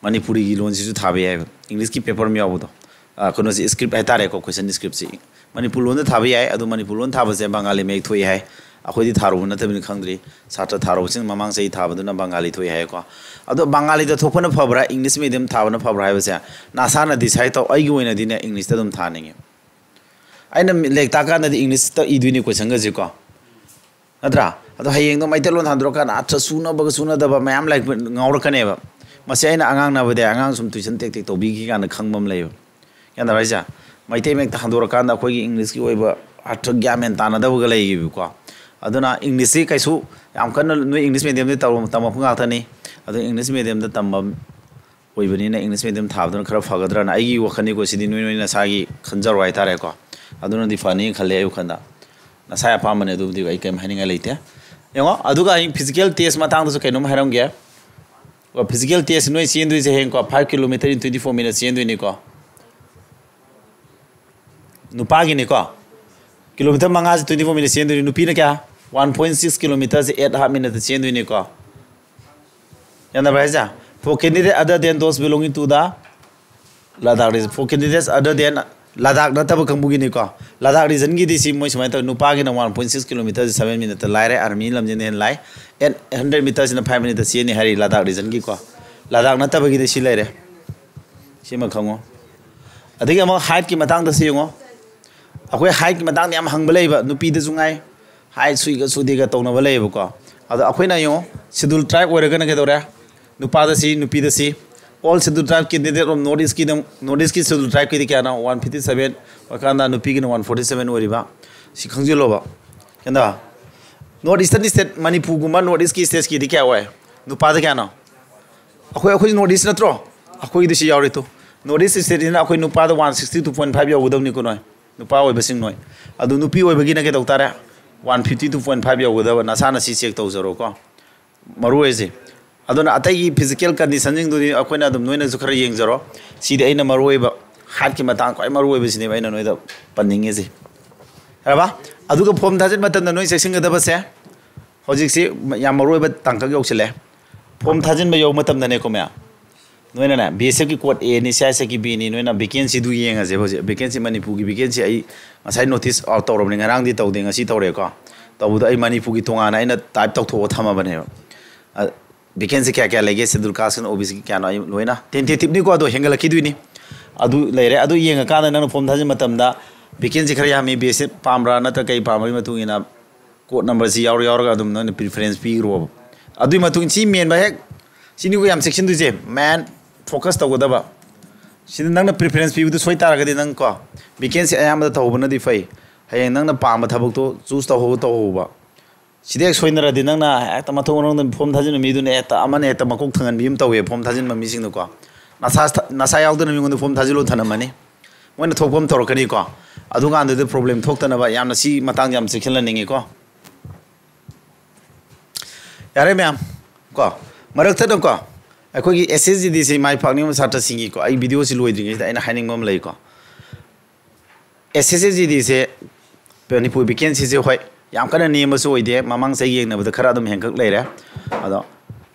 ꯃꯅꯤꯄꯨꯔꯤꯒꯤ ꯂꯣꯟꯁꯤꯁꯨ ꯊꯥꯕ ꯌꯥꯏꯑꯕ꯫ ꯏꯪꯂꯤꯁꯀꯤ ꯄꯦꯄꯔ ꯑꯃ ꯌꯥꯎꯕꯗꯣ, ꯑ, ꯀꯩꯅꯣꯁꯤ, ꯁ꯭ꯀ꯭ꯔꯤꯞ ꯍꯥꯏꯇꯥꯔꯦꯀꯣ, ꯀꯣꯏꯁꯟ ꯁ꯭ꯀ꯭ꯔꯤꯞꯁꯤ ꯃꯅꯤꯄꯨꯔ ꯂꯣꯟꯗ ꯊꯥꯕ ꯌꯥꯏ꯫ ꯑꯗꯣ ꯃꯅꯤꯄꯨꯔ ꯂꯣꯟ ꯊꯥꯕꯁꯦ ꯕꯪꯒꯥꯂꯤ ꯃꯌꯦꯛ ꯊꯣꯛꯏ ꯍꯥꯏ꯫ ꯑꯩꯈꯣꯏꯗꯤ ꯊꯥꯔꯨꯕ ꯅꯠꯇꯕꯅꯤꯅ ꯈꯪꯗ꯭ꯔꯤ꯫ ꯁꯥꯇ꯭ꯔ ꯊꯥꯔꯨꯕꯁꯤꯡ ꯃꯃꯥꯡ ꯆꯍꯤ ꯊꯥꯕꯗꯨꯅ ꯕꯪꯒꯥꯂꯤ ꯊꯣꯛꯏ ꯍꯥꯏꯀꯣ꯫ ꯑꯗꯣ ꯕꯪꯒꯥꯂꯤꯗ ꯊꯣꯛꯄꯅ ꯐꯕ꯭ꯔꯥ, ꯏꯪꯂꯤꯁ ꯃꯦꯗꯤꯌꯝ ꯊꯥꯕꯅ ꯐꯕ꯭ꯔꯥ ꯍꯥꯏꯕꯁꯦ ꯅꯁꯥꯅ ꯗꯤꯁꯥꯏꯠ ꯇꯧ꯫ ꯑꯩꯒꯤ ꯑꯣꯏꯅꯗꯤꯅꯦ, ꯏꯪꯂꯤꯁꯇ ꯑꯗꯨꯝ ꯊꯥꯅꯤꯡꯉꯦ꯫ ꯑꯩꯅ ꯂꯥꯏꯔꯤꯛ ꯇꯥꯛꯀꯥꯟꯗꯗꯤ ꯏꯪꯂꯤꯁꯇ ꯏꯗꯣꯏꯅꯤ ꯀꯣꯏꯁꯟꯒꯁꯦꯀꯣ, ꯅꯠꯇ꯭ꯔꯥ? ꯑꯗꯣ ꯍꯌꯦꯡꯗꯣ ꯃꯩꯇꯩꯂꯣꯟ ꯍꯟꯗꯣꯔꯛꯀꯥꯟꯗ ꯑꯥꯔꯊ ꯁꯨꯅꯕꯒ ꯁꯨꯅꯗꯕ ꯃꯌꯥꯝ ꯂꯥꯏꯔꯤꯛ ꯉꯥꯎꯔꯛꯀꯅꯦꯕ꯫ ꯃꯁꯤ ꯑꯩꯅ ꯑꯉꯥꯡ ꯅꯕꯣꯗꯤꯌꯥ ꯑꯉꯥꯡ ꯁꯨꯝ ꯇꯨꯏꯁꯟ ꯇꯦꯛ ꯇꯦꯛ ꯇꯧꯕꯤꯈꯤ ꯀꯥꯟꯗ ꯈꯪꯕ ꯑꯃ ꯂꯩꯌꯦꯕ꯫ ꯒ꯭ꯌꯥꯟ ꯇꯥꯕ ꯍꯥꯏꯁꯦ? ꯃꯩꯇꯩ ꯃꯌꯦꯛꯇ ꯍꯟꯗꯣꯔꯛꯀꯥꯟꯗ ꯑꯩꯈꯣꯏꯒꯤ ꯏꯪꯂꯤꯁꯀꯤ ꯑꯣꯏꯕ ꯑꯥꯔꯊ ꯒ꯭ꯌꯥꯟ ꯃꯦꯟ ꯇꯥꯅꯗꯕꯒ ꯂꯩꯈꯤꯕꯀꯣ꯫ ꯑꯗꯨꯅ ꯏꯪꯂꯤꯁꯁꯤ ꯀꯩꯁꯨ ꯌꯥꯝ ꯀꯟꯅ ꯅꯣꯏ ꯏꯪꯂꯤꯁ ꯃꯦꯗꯤꯌꯝꯗꯤ ꯇꯧꯔ-, ꯇꯝꯃꯛꯄ ꯉꯥꯛꯇꯅꯤ꯫ ꯑꯗꯣ English mediumꯗ ꯇꯝꯕ ꯑꯣꯏꯕꯅꯤꯅ English medium ꯊꯥꯕꯗꯨꯅ ꯈꯔ ꯐꯒꯗ꯭ꯔꯅ ꯑꯩꯒꯤ ꯋꯥꯈꯜꯅꯤꯀꯣ, ꯁꯤꯗꯤ ꯅꯣꯏ ꯅꯣꯏ ꯅꯁꯥꯒꯤ ꯈꯟꯖꯔꯣ ꯍꯥꯏꯇꯥꯔꯦꯀꯣ꯫ ꯑꯗꯨꯅꯗꯤ ꯐꯅꯤ ꯈꯜꯂꯦ ꯑꯩ ꯋꯥꯈꯜꯗ꯫ ꯅꯁꯥꯒꯤ ꯑꯄꯥꯝꯕꯅꯦ, ꯑꯗꯨꯕꯨꯗꯤ ꯑꯩ ꯀꯔꯤꯝ ꯍꯥꯏꯅꯤꯡꯉꯥꯏ ꯂꯩꯇꯦ꯫ ꯌꯦꯡꯉꯣ, ꯑꯗꯨꯒ ꯑꯩ physical test ꯃꯇꯥꯡꯗꯁꯨ ꯀꯩꯅꯣꯝ ꯍꯥꯏꯔꯝꯒꯦ꯫ Physical test ꯅꯣꯏ ꯆꯦꯟꯗꯣꯏꯁꯦ ꯍꯌꯦꯡꯀꯣ, five kilometer in twenty four minutes ꯆꯦꯟꯗꯣꯏꯅꯤꯀꯣ꯫ ꯅꯨꯄꯥꯒꯤꯅꯤꯀꯣ꯫ Kilometer ꯃꯉꯥꯁꯦ twenty four minutes ꯆꯦꯟꯗꯣꯏꯅꯤ꯫ ꯅꯨꯄꯤꯅ ꯀꯌꯥ? One point six kilometerꯁꯦ eight half minuteꯇ ꯆꯦꯟꯗꯣꯏꯅꯤꯀꯣ꯫ ꯌꯥꯅꯕ꯭ꯔꯥ ꯍꯥꯏꯁꯦ? For candidate other than those belonging to the Ladakh region, for candidates other than Ladakh ꯅꯠꯇꯕ ꯀꯥꯡꯕꯨꯒꯤꯅꯤꯀꯣ꯫ ꯂꯗꯥꯛ regionꯒꯤꯗꯤ ꯁꯤ ꯃꯣꯏ ꯁꯨꯃꯥꯏꯅ ꯇꯧꯋꯤ: ꯅꯨꯄꯥꯒꯤꯅ one point six kilometerꯁꯦ seven minuteꯇ ꯂꯥꯏꯔꯦ, army ꯂꯝꯖꯦꯟꯗ ꯍꯦꯟꯅ ꯂꯥꯏ꯫ Eight hundred meterꯁꯤꯅ five minuteꯇ ꯆꯦꯟꯅꯤ ꯍꯥꯏꯔꯤ ꯂꯗꯥꯛ regionꯒꯤꯀꯣ꯫ ꯂꯗꯥꯛ ꯅꯠꯇꯕꯒꯤꯗꯤ ꯁꯤ ꯂꯩꯔꯦ, ꯁꯤꯃ ꯈꯪꯉꯣ꯫ ꯑꯗꯒꯤ ꯑꯃꯨꯛ heightꯀꯤ ꯃꯇꯥꯡꯗꯁꯨ ꯌꯦꯡꯉꯣ꯫ ꯑꯩꯈꯣꯏ heightꯀꯤ ꯃꯇꯥꯡꯗ ꯌꯥꯝ ꯍꯪꯕ ꯂꯩꯕ, ꯅꯨꯄꯤꯗꯁꯨ ꯉꯥꯏ, height ꯁꯨꯏꯒ ꯁꯨꯗꯦꯒ ꯇꯧꯅꯕ ꯂꯩꯌꯦꯕꯀꯣ꯫ ꯑꯗꯣ ꯑꯩꯈꯣꯏꯅ ꯌꯦꯡꯉꯣ, schedule tribe ꯑꯣꯏꯔꯒꯅ ꯀꯩꯗꯧꯔꯦ? ꯅꯨꯄꯥꯗ ꯁꯤ, ꯅꯨꯄꯤꯗ ꯁꯤ꯫ All schedule tribe candidate of North Eastꯀꯤꯗ, North Eastꯀꯤ schedule tribeꯀꯤꯗꯤ ꯀꯌꯥꯅꯣ? One fifty seven ꯑꯣꯏꯔꯀꯥꯟꯗ ꯅꯨꯄꯤꯒꯤꯅ one forty seven ꯑꯣꯏꯔꯤꯕ꯫ ꯁꯤ ꯈꯪꯖꯤꯜꯂꯣꯕ꯫ ꯀꯩꯅꯣ, North Eastern state, ꯃꯅꯤꯄꯨꯔꯒꯨꯝꯕ North Eastꯀꯤ statesꯀꯤꯗꯤ ꯀꯌꯥ ꯑꯣꯏ? ꯅꯨꯄꯥꯗ ꯀꯌꯥꯅꯣ? ꯑꯩꯈꯣꯏ, ꯑꯩꯈꯣꯏ North East ꯅꯠꯇ꯭ꯔꯣ? ꯑꯩꯈꯣꯏꯒꯤꯗꯤ ꯁꯤ ꯌꯥꯎꯔꯤ ꯇꯨ꯫ North East stateꯁꯤꯅ ꯑꯩꯈꯣꯏ ꯅꯨꯄꯥꯗ one sixty two point five ꯌꯧꯒꯗꯕꯅꯤꯀꯣ ꯅꯣꯏ, ꯅꯨꯄꯥ ꯑꯣꯏꯕꯁꯤꯡ ꯅꯣꯏ꯫ ꯑꯗꯨ ꯅꯨꯄꯤ ꯑꯣꯏꯕꯒꯤꯅ ꯀꯩꯗꯧ ꯇꯥꯔꯦ? One fifty two point five ꯌꯧꯒꯗꯕ꯫ ꯅꯁꯥꯅ ꯁꯤ check ꯇꯧꯖꯔꯣꯀꯣ꯫ ꯃꯔꯨ ꯑꯣꯏꯁꯦ꯫ ꯑꯗꯨꯅ ꯑꯇꯩꯒꯤ physical conditionꯁꯤꯡꯗꯨꯗꯤ ꯑꯩꯈꯣꯏꯅ ꯑꯗꯨꯝ, ꯅꯣꯏꯅꯁꯨ ꯈꯔ ꯌꯦꯡꯖꯔꯣ꯫ ꯁꯤꯗꯤ ꯑꯩꯅ ꯃꯔꯨ ꯑꯣꯏꯕ, heightꯀꯤ ꯃꯇꯥꯡ ꯈ꯭ꯋꯥꯏ ꯃꯔꯨ ꯑꯣꯏꯕꯁꯤꯅꯦꯕ ꯑꯩꯅ ꯅꯣꯏꯗ ꯄꯟꯅꯤꯡꯉꯤꯁꯦ꯫ ꯌꯥꯔꯕ? ꯑꯗꯨꯒ form ꯊꯥꯖꯤꯟ ꯃꯇꯝꯗ ꯅꯣꯏ ꯆꯦꯛꯁꯤꯟꯒꯗꯕꯁꯦ, ꯍꯧꯖꯤꯛꯁꯤ ꯌꯥꯝ ꯃꯔꯨ ꯑꯣꯏꯕ ꯇꯥꯡꯀꯛ ꯌꯧꯁꯤꯜꯂꯦ꯫ Form ꯊꯥꯖꯤꯟꯕ ꯌꯧꯕ ꯃꯇꯝꯗꯅꯦꯀꯣ ꯃꯌꯥꯝ, ꯅꯣꯏꯅꯅꯦ, B S Fꯀꯤ code Aꯅꯤ, C I SFꯀꯤ Bꯅꯤ, ꯅꯣꯏꯅ vacancyꯗꯨ ꯌꯦꯡꯉꯁꯦꯕ꯫ ꯍꯧꯖꯤꯛ vacancy, ꯃꯅꯤꯄꯨꯔꯒꯤ vacancy ꯑꯩ ꯉꯁꯥꯏ notice out ꯇꯧꯔꯕꯅꯤ, ꯉꯔꯥꯡꯗꯤ ꯇꯧꯗꯦ, ꯉꯁꯤ ꯇꯧꯔꯦꯀꯣ꯫ ꯇꯧꯕꯗꯣ ꯑꯩ ꯃꯅꯤꯄꯨꯔꯒꯤ ꯇꯣꯉꯥꯟꯅ ꯑꯩꯅ type ꯇꯧꯊꯣꯛꯑ ꯊꯝꯃꯕꯅꯦꯕ꯫ ꯑ, vacancy ꯀꯌꯥ ꯀꯌꯥ ꯂꯩꯒꯦ, schedule caste and O B Cꯒꯤ ꯀꯌꯥꯅꯣ, ꯑꯩ ꯂꯣꯏꯅ tentative ꯅꯤꯀꯣ, ꯑꯗꯣ ꯍꯦꯟꯒꯠꯂꯛꯈꯤꯗꯣꯏꯅꯤ꯫ ꯑꯗꯨ ꯂꯩꯔꯦ꯫ ꯑꯗꯨ ꯌꯦꯡꯉꯀꯥꯟꯗ ꯅꯪꯅ form ꯊꯥꯖꯤꯟ ꯃꯇꯝꯗ vacancy ꯈꯔ ꯌꯥꯝꯃꯤ, B S F ꯄꯥꯝꯕ꯭ꯔꯥ ꯅꯠꯇ꯭ꯔꯒ ꯀꯩ ꯄꯥꯝꯕꯒꯤ ꯃꯇꯨꯡ ꯏꯟꯅ code numberꯁꯤ ꯌꯥꯎꯔ ꯌꯥꯎꯔꯒ ꯑꯗꯨꯝ ꯅꯣꯏꯅ preference ꯄꯤꯈ꯭ꯔꯣꯕ꯫ ꯑꯗꯨꯒꯤ ꯃꯇꯨꯡ ꯁꯤ ꯃꯦꯟꯕ ꯍꯦꯛ, ꯁꯤꯅꯤꯀꯣ ꯌꯥꯝ ꯆꯦꯛꯁꯤꯟꯗꯣꯏꯁꯦ, main focus ꯇꯧꯒꯗꯕ꯫ ꯁꯤꯗ ꯅꯪꯅ preference ꯄꯤꯕꯗꯨ ꯁꯣꯏ ꯇꯥꯔꯒꯗꯤ ꯅꯪ ꯀꯣ, vacancy ꯑꯌꯥꯝꯕꯗ ꯇꯧꯍꯧꯕꯅꯗꯤ ꯐꯩ꯫ ꯍꯌꯦꯡ ꯅꯪꯅ ꯄꯥꯝꯕ ꯊꯕꯛꯇꯣ choose ꯇꯧꯍꯧ-, ꯇꯧꯍꯧꯕ꯫ ꯁꯤꯗ ꯍꯦꯛ ꯁꯣꯏꯅꯔꯗꯤ ꯅꯪꯅ ꯍꯦꯛꯇ ꯃꯊꯣꯡ ꯃꯔꯝꯗ ꯐꯣꯝ ꯊꯥꯖꯤꯟꯕ ꯃꯤꯗꯨꯅ ꯍꯦꯛꯇ ꯑꯃꯅ ꯍꯦꯛꯇ ꯃꯀꯣꯛ ꯊꯪꯍꯟꯕꯤ ꯑꯃ ꯇꯧꯋꯦ ꯐꯣꯝ ꯊꯥꯖꯤꯟꯕ ꯃꯤꯁꯤꯡꯗꯀꯣ꯫ ꯅꯁꯥ ꯅꯁꯥ ꯌꯥꯎꯗꯅ ꯃꯤꯉꯣꯟꯗ ꯐꯣꯝ ꯊꯥꯖꯤꯜꯂꯣ ꯊꯅꯝꯃꯅꯤ꯫ ꯃꯣꯏꯅ ꯊꯣꯛꯄ ꯑꯃ ꯇꯧꯔꯛꯀꯅꯤꯀꯣ꯫ ꯑꯗꯨꯀꯥꯟꯗꯨꯗ ꯄ꯭ꯔꯣꯕ꯭ꯂꯦꯝ ꯊꯣꯛꯇꯅꯕ ꯌꯥꯝꯅ ꯁꯤ ꯃꯇꯥꯡꯁꯦ ꯌꯥꯝ ꯆꯦꯛꯁꯤꯜꯍꯟꯅꯤꯡꯉꯤꯀꯣ꯫ ꯌꯥꯔꯦ ꯃꯌꯥꯝ ꯀꯣ, ꯃꯔꯛꯊꯠꯅꯀꯣ ꯑꯩꯈꯣꯏꯒꯤ ꯑꯦꯁ ꯑꯦꯁ ꯖꯤ ꯗꯤꯁꯤ ꯃꯥꯏ ꯄꯥꯛꯅꯤꯡꯕ ꯁꯥꯇ꯭ꯔꯁꯤꯡꯒꯤꯀꯣ, ꯑꯩ ꯚꯤꯗꯤꯑꯣꯁꯤ ꯂꯣꯏꯗ꯭ꯔꯤꯉꯩꯁꯤꯗ ꯑꯩꯅ ꯍꯥꯏꯅꯤꯡꯕ ꯑꯃ ꯂꯩꯀꯣ꯫ ꯑꯦꯁ ꯑꯦꯁ ꯖꯤ ꯗꯤꯁꯦ ꯃꯅꯤꯄꯨꯔ ꯚꯦꯀꯦꯟꯁꯤꯁꯦ ꯍꯣꯏ ꯌꯥꯝ ꯀꯟꯅ ꯅꯦꯝꯕꯁꯨ ꯑꯣꯏꯗꯦ, ꯃꯃꯥꯡ ꯆꯍꯤ ꯌꯦꯡꯅꯕꯗ ꯈꯔ ꯑꯗꯨꯝ ꯍꯦꯟꯒꯠ ꯂꯩꯔꯦ꯫ ꯑꯗꯣ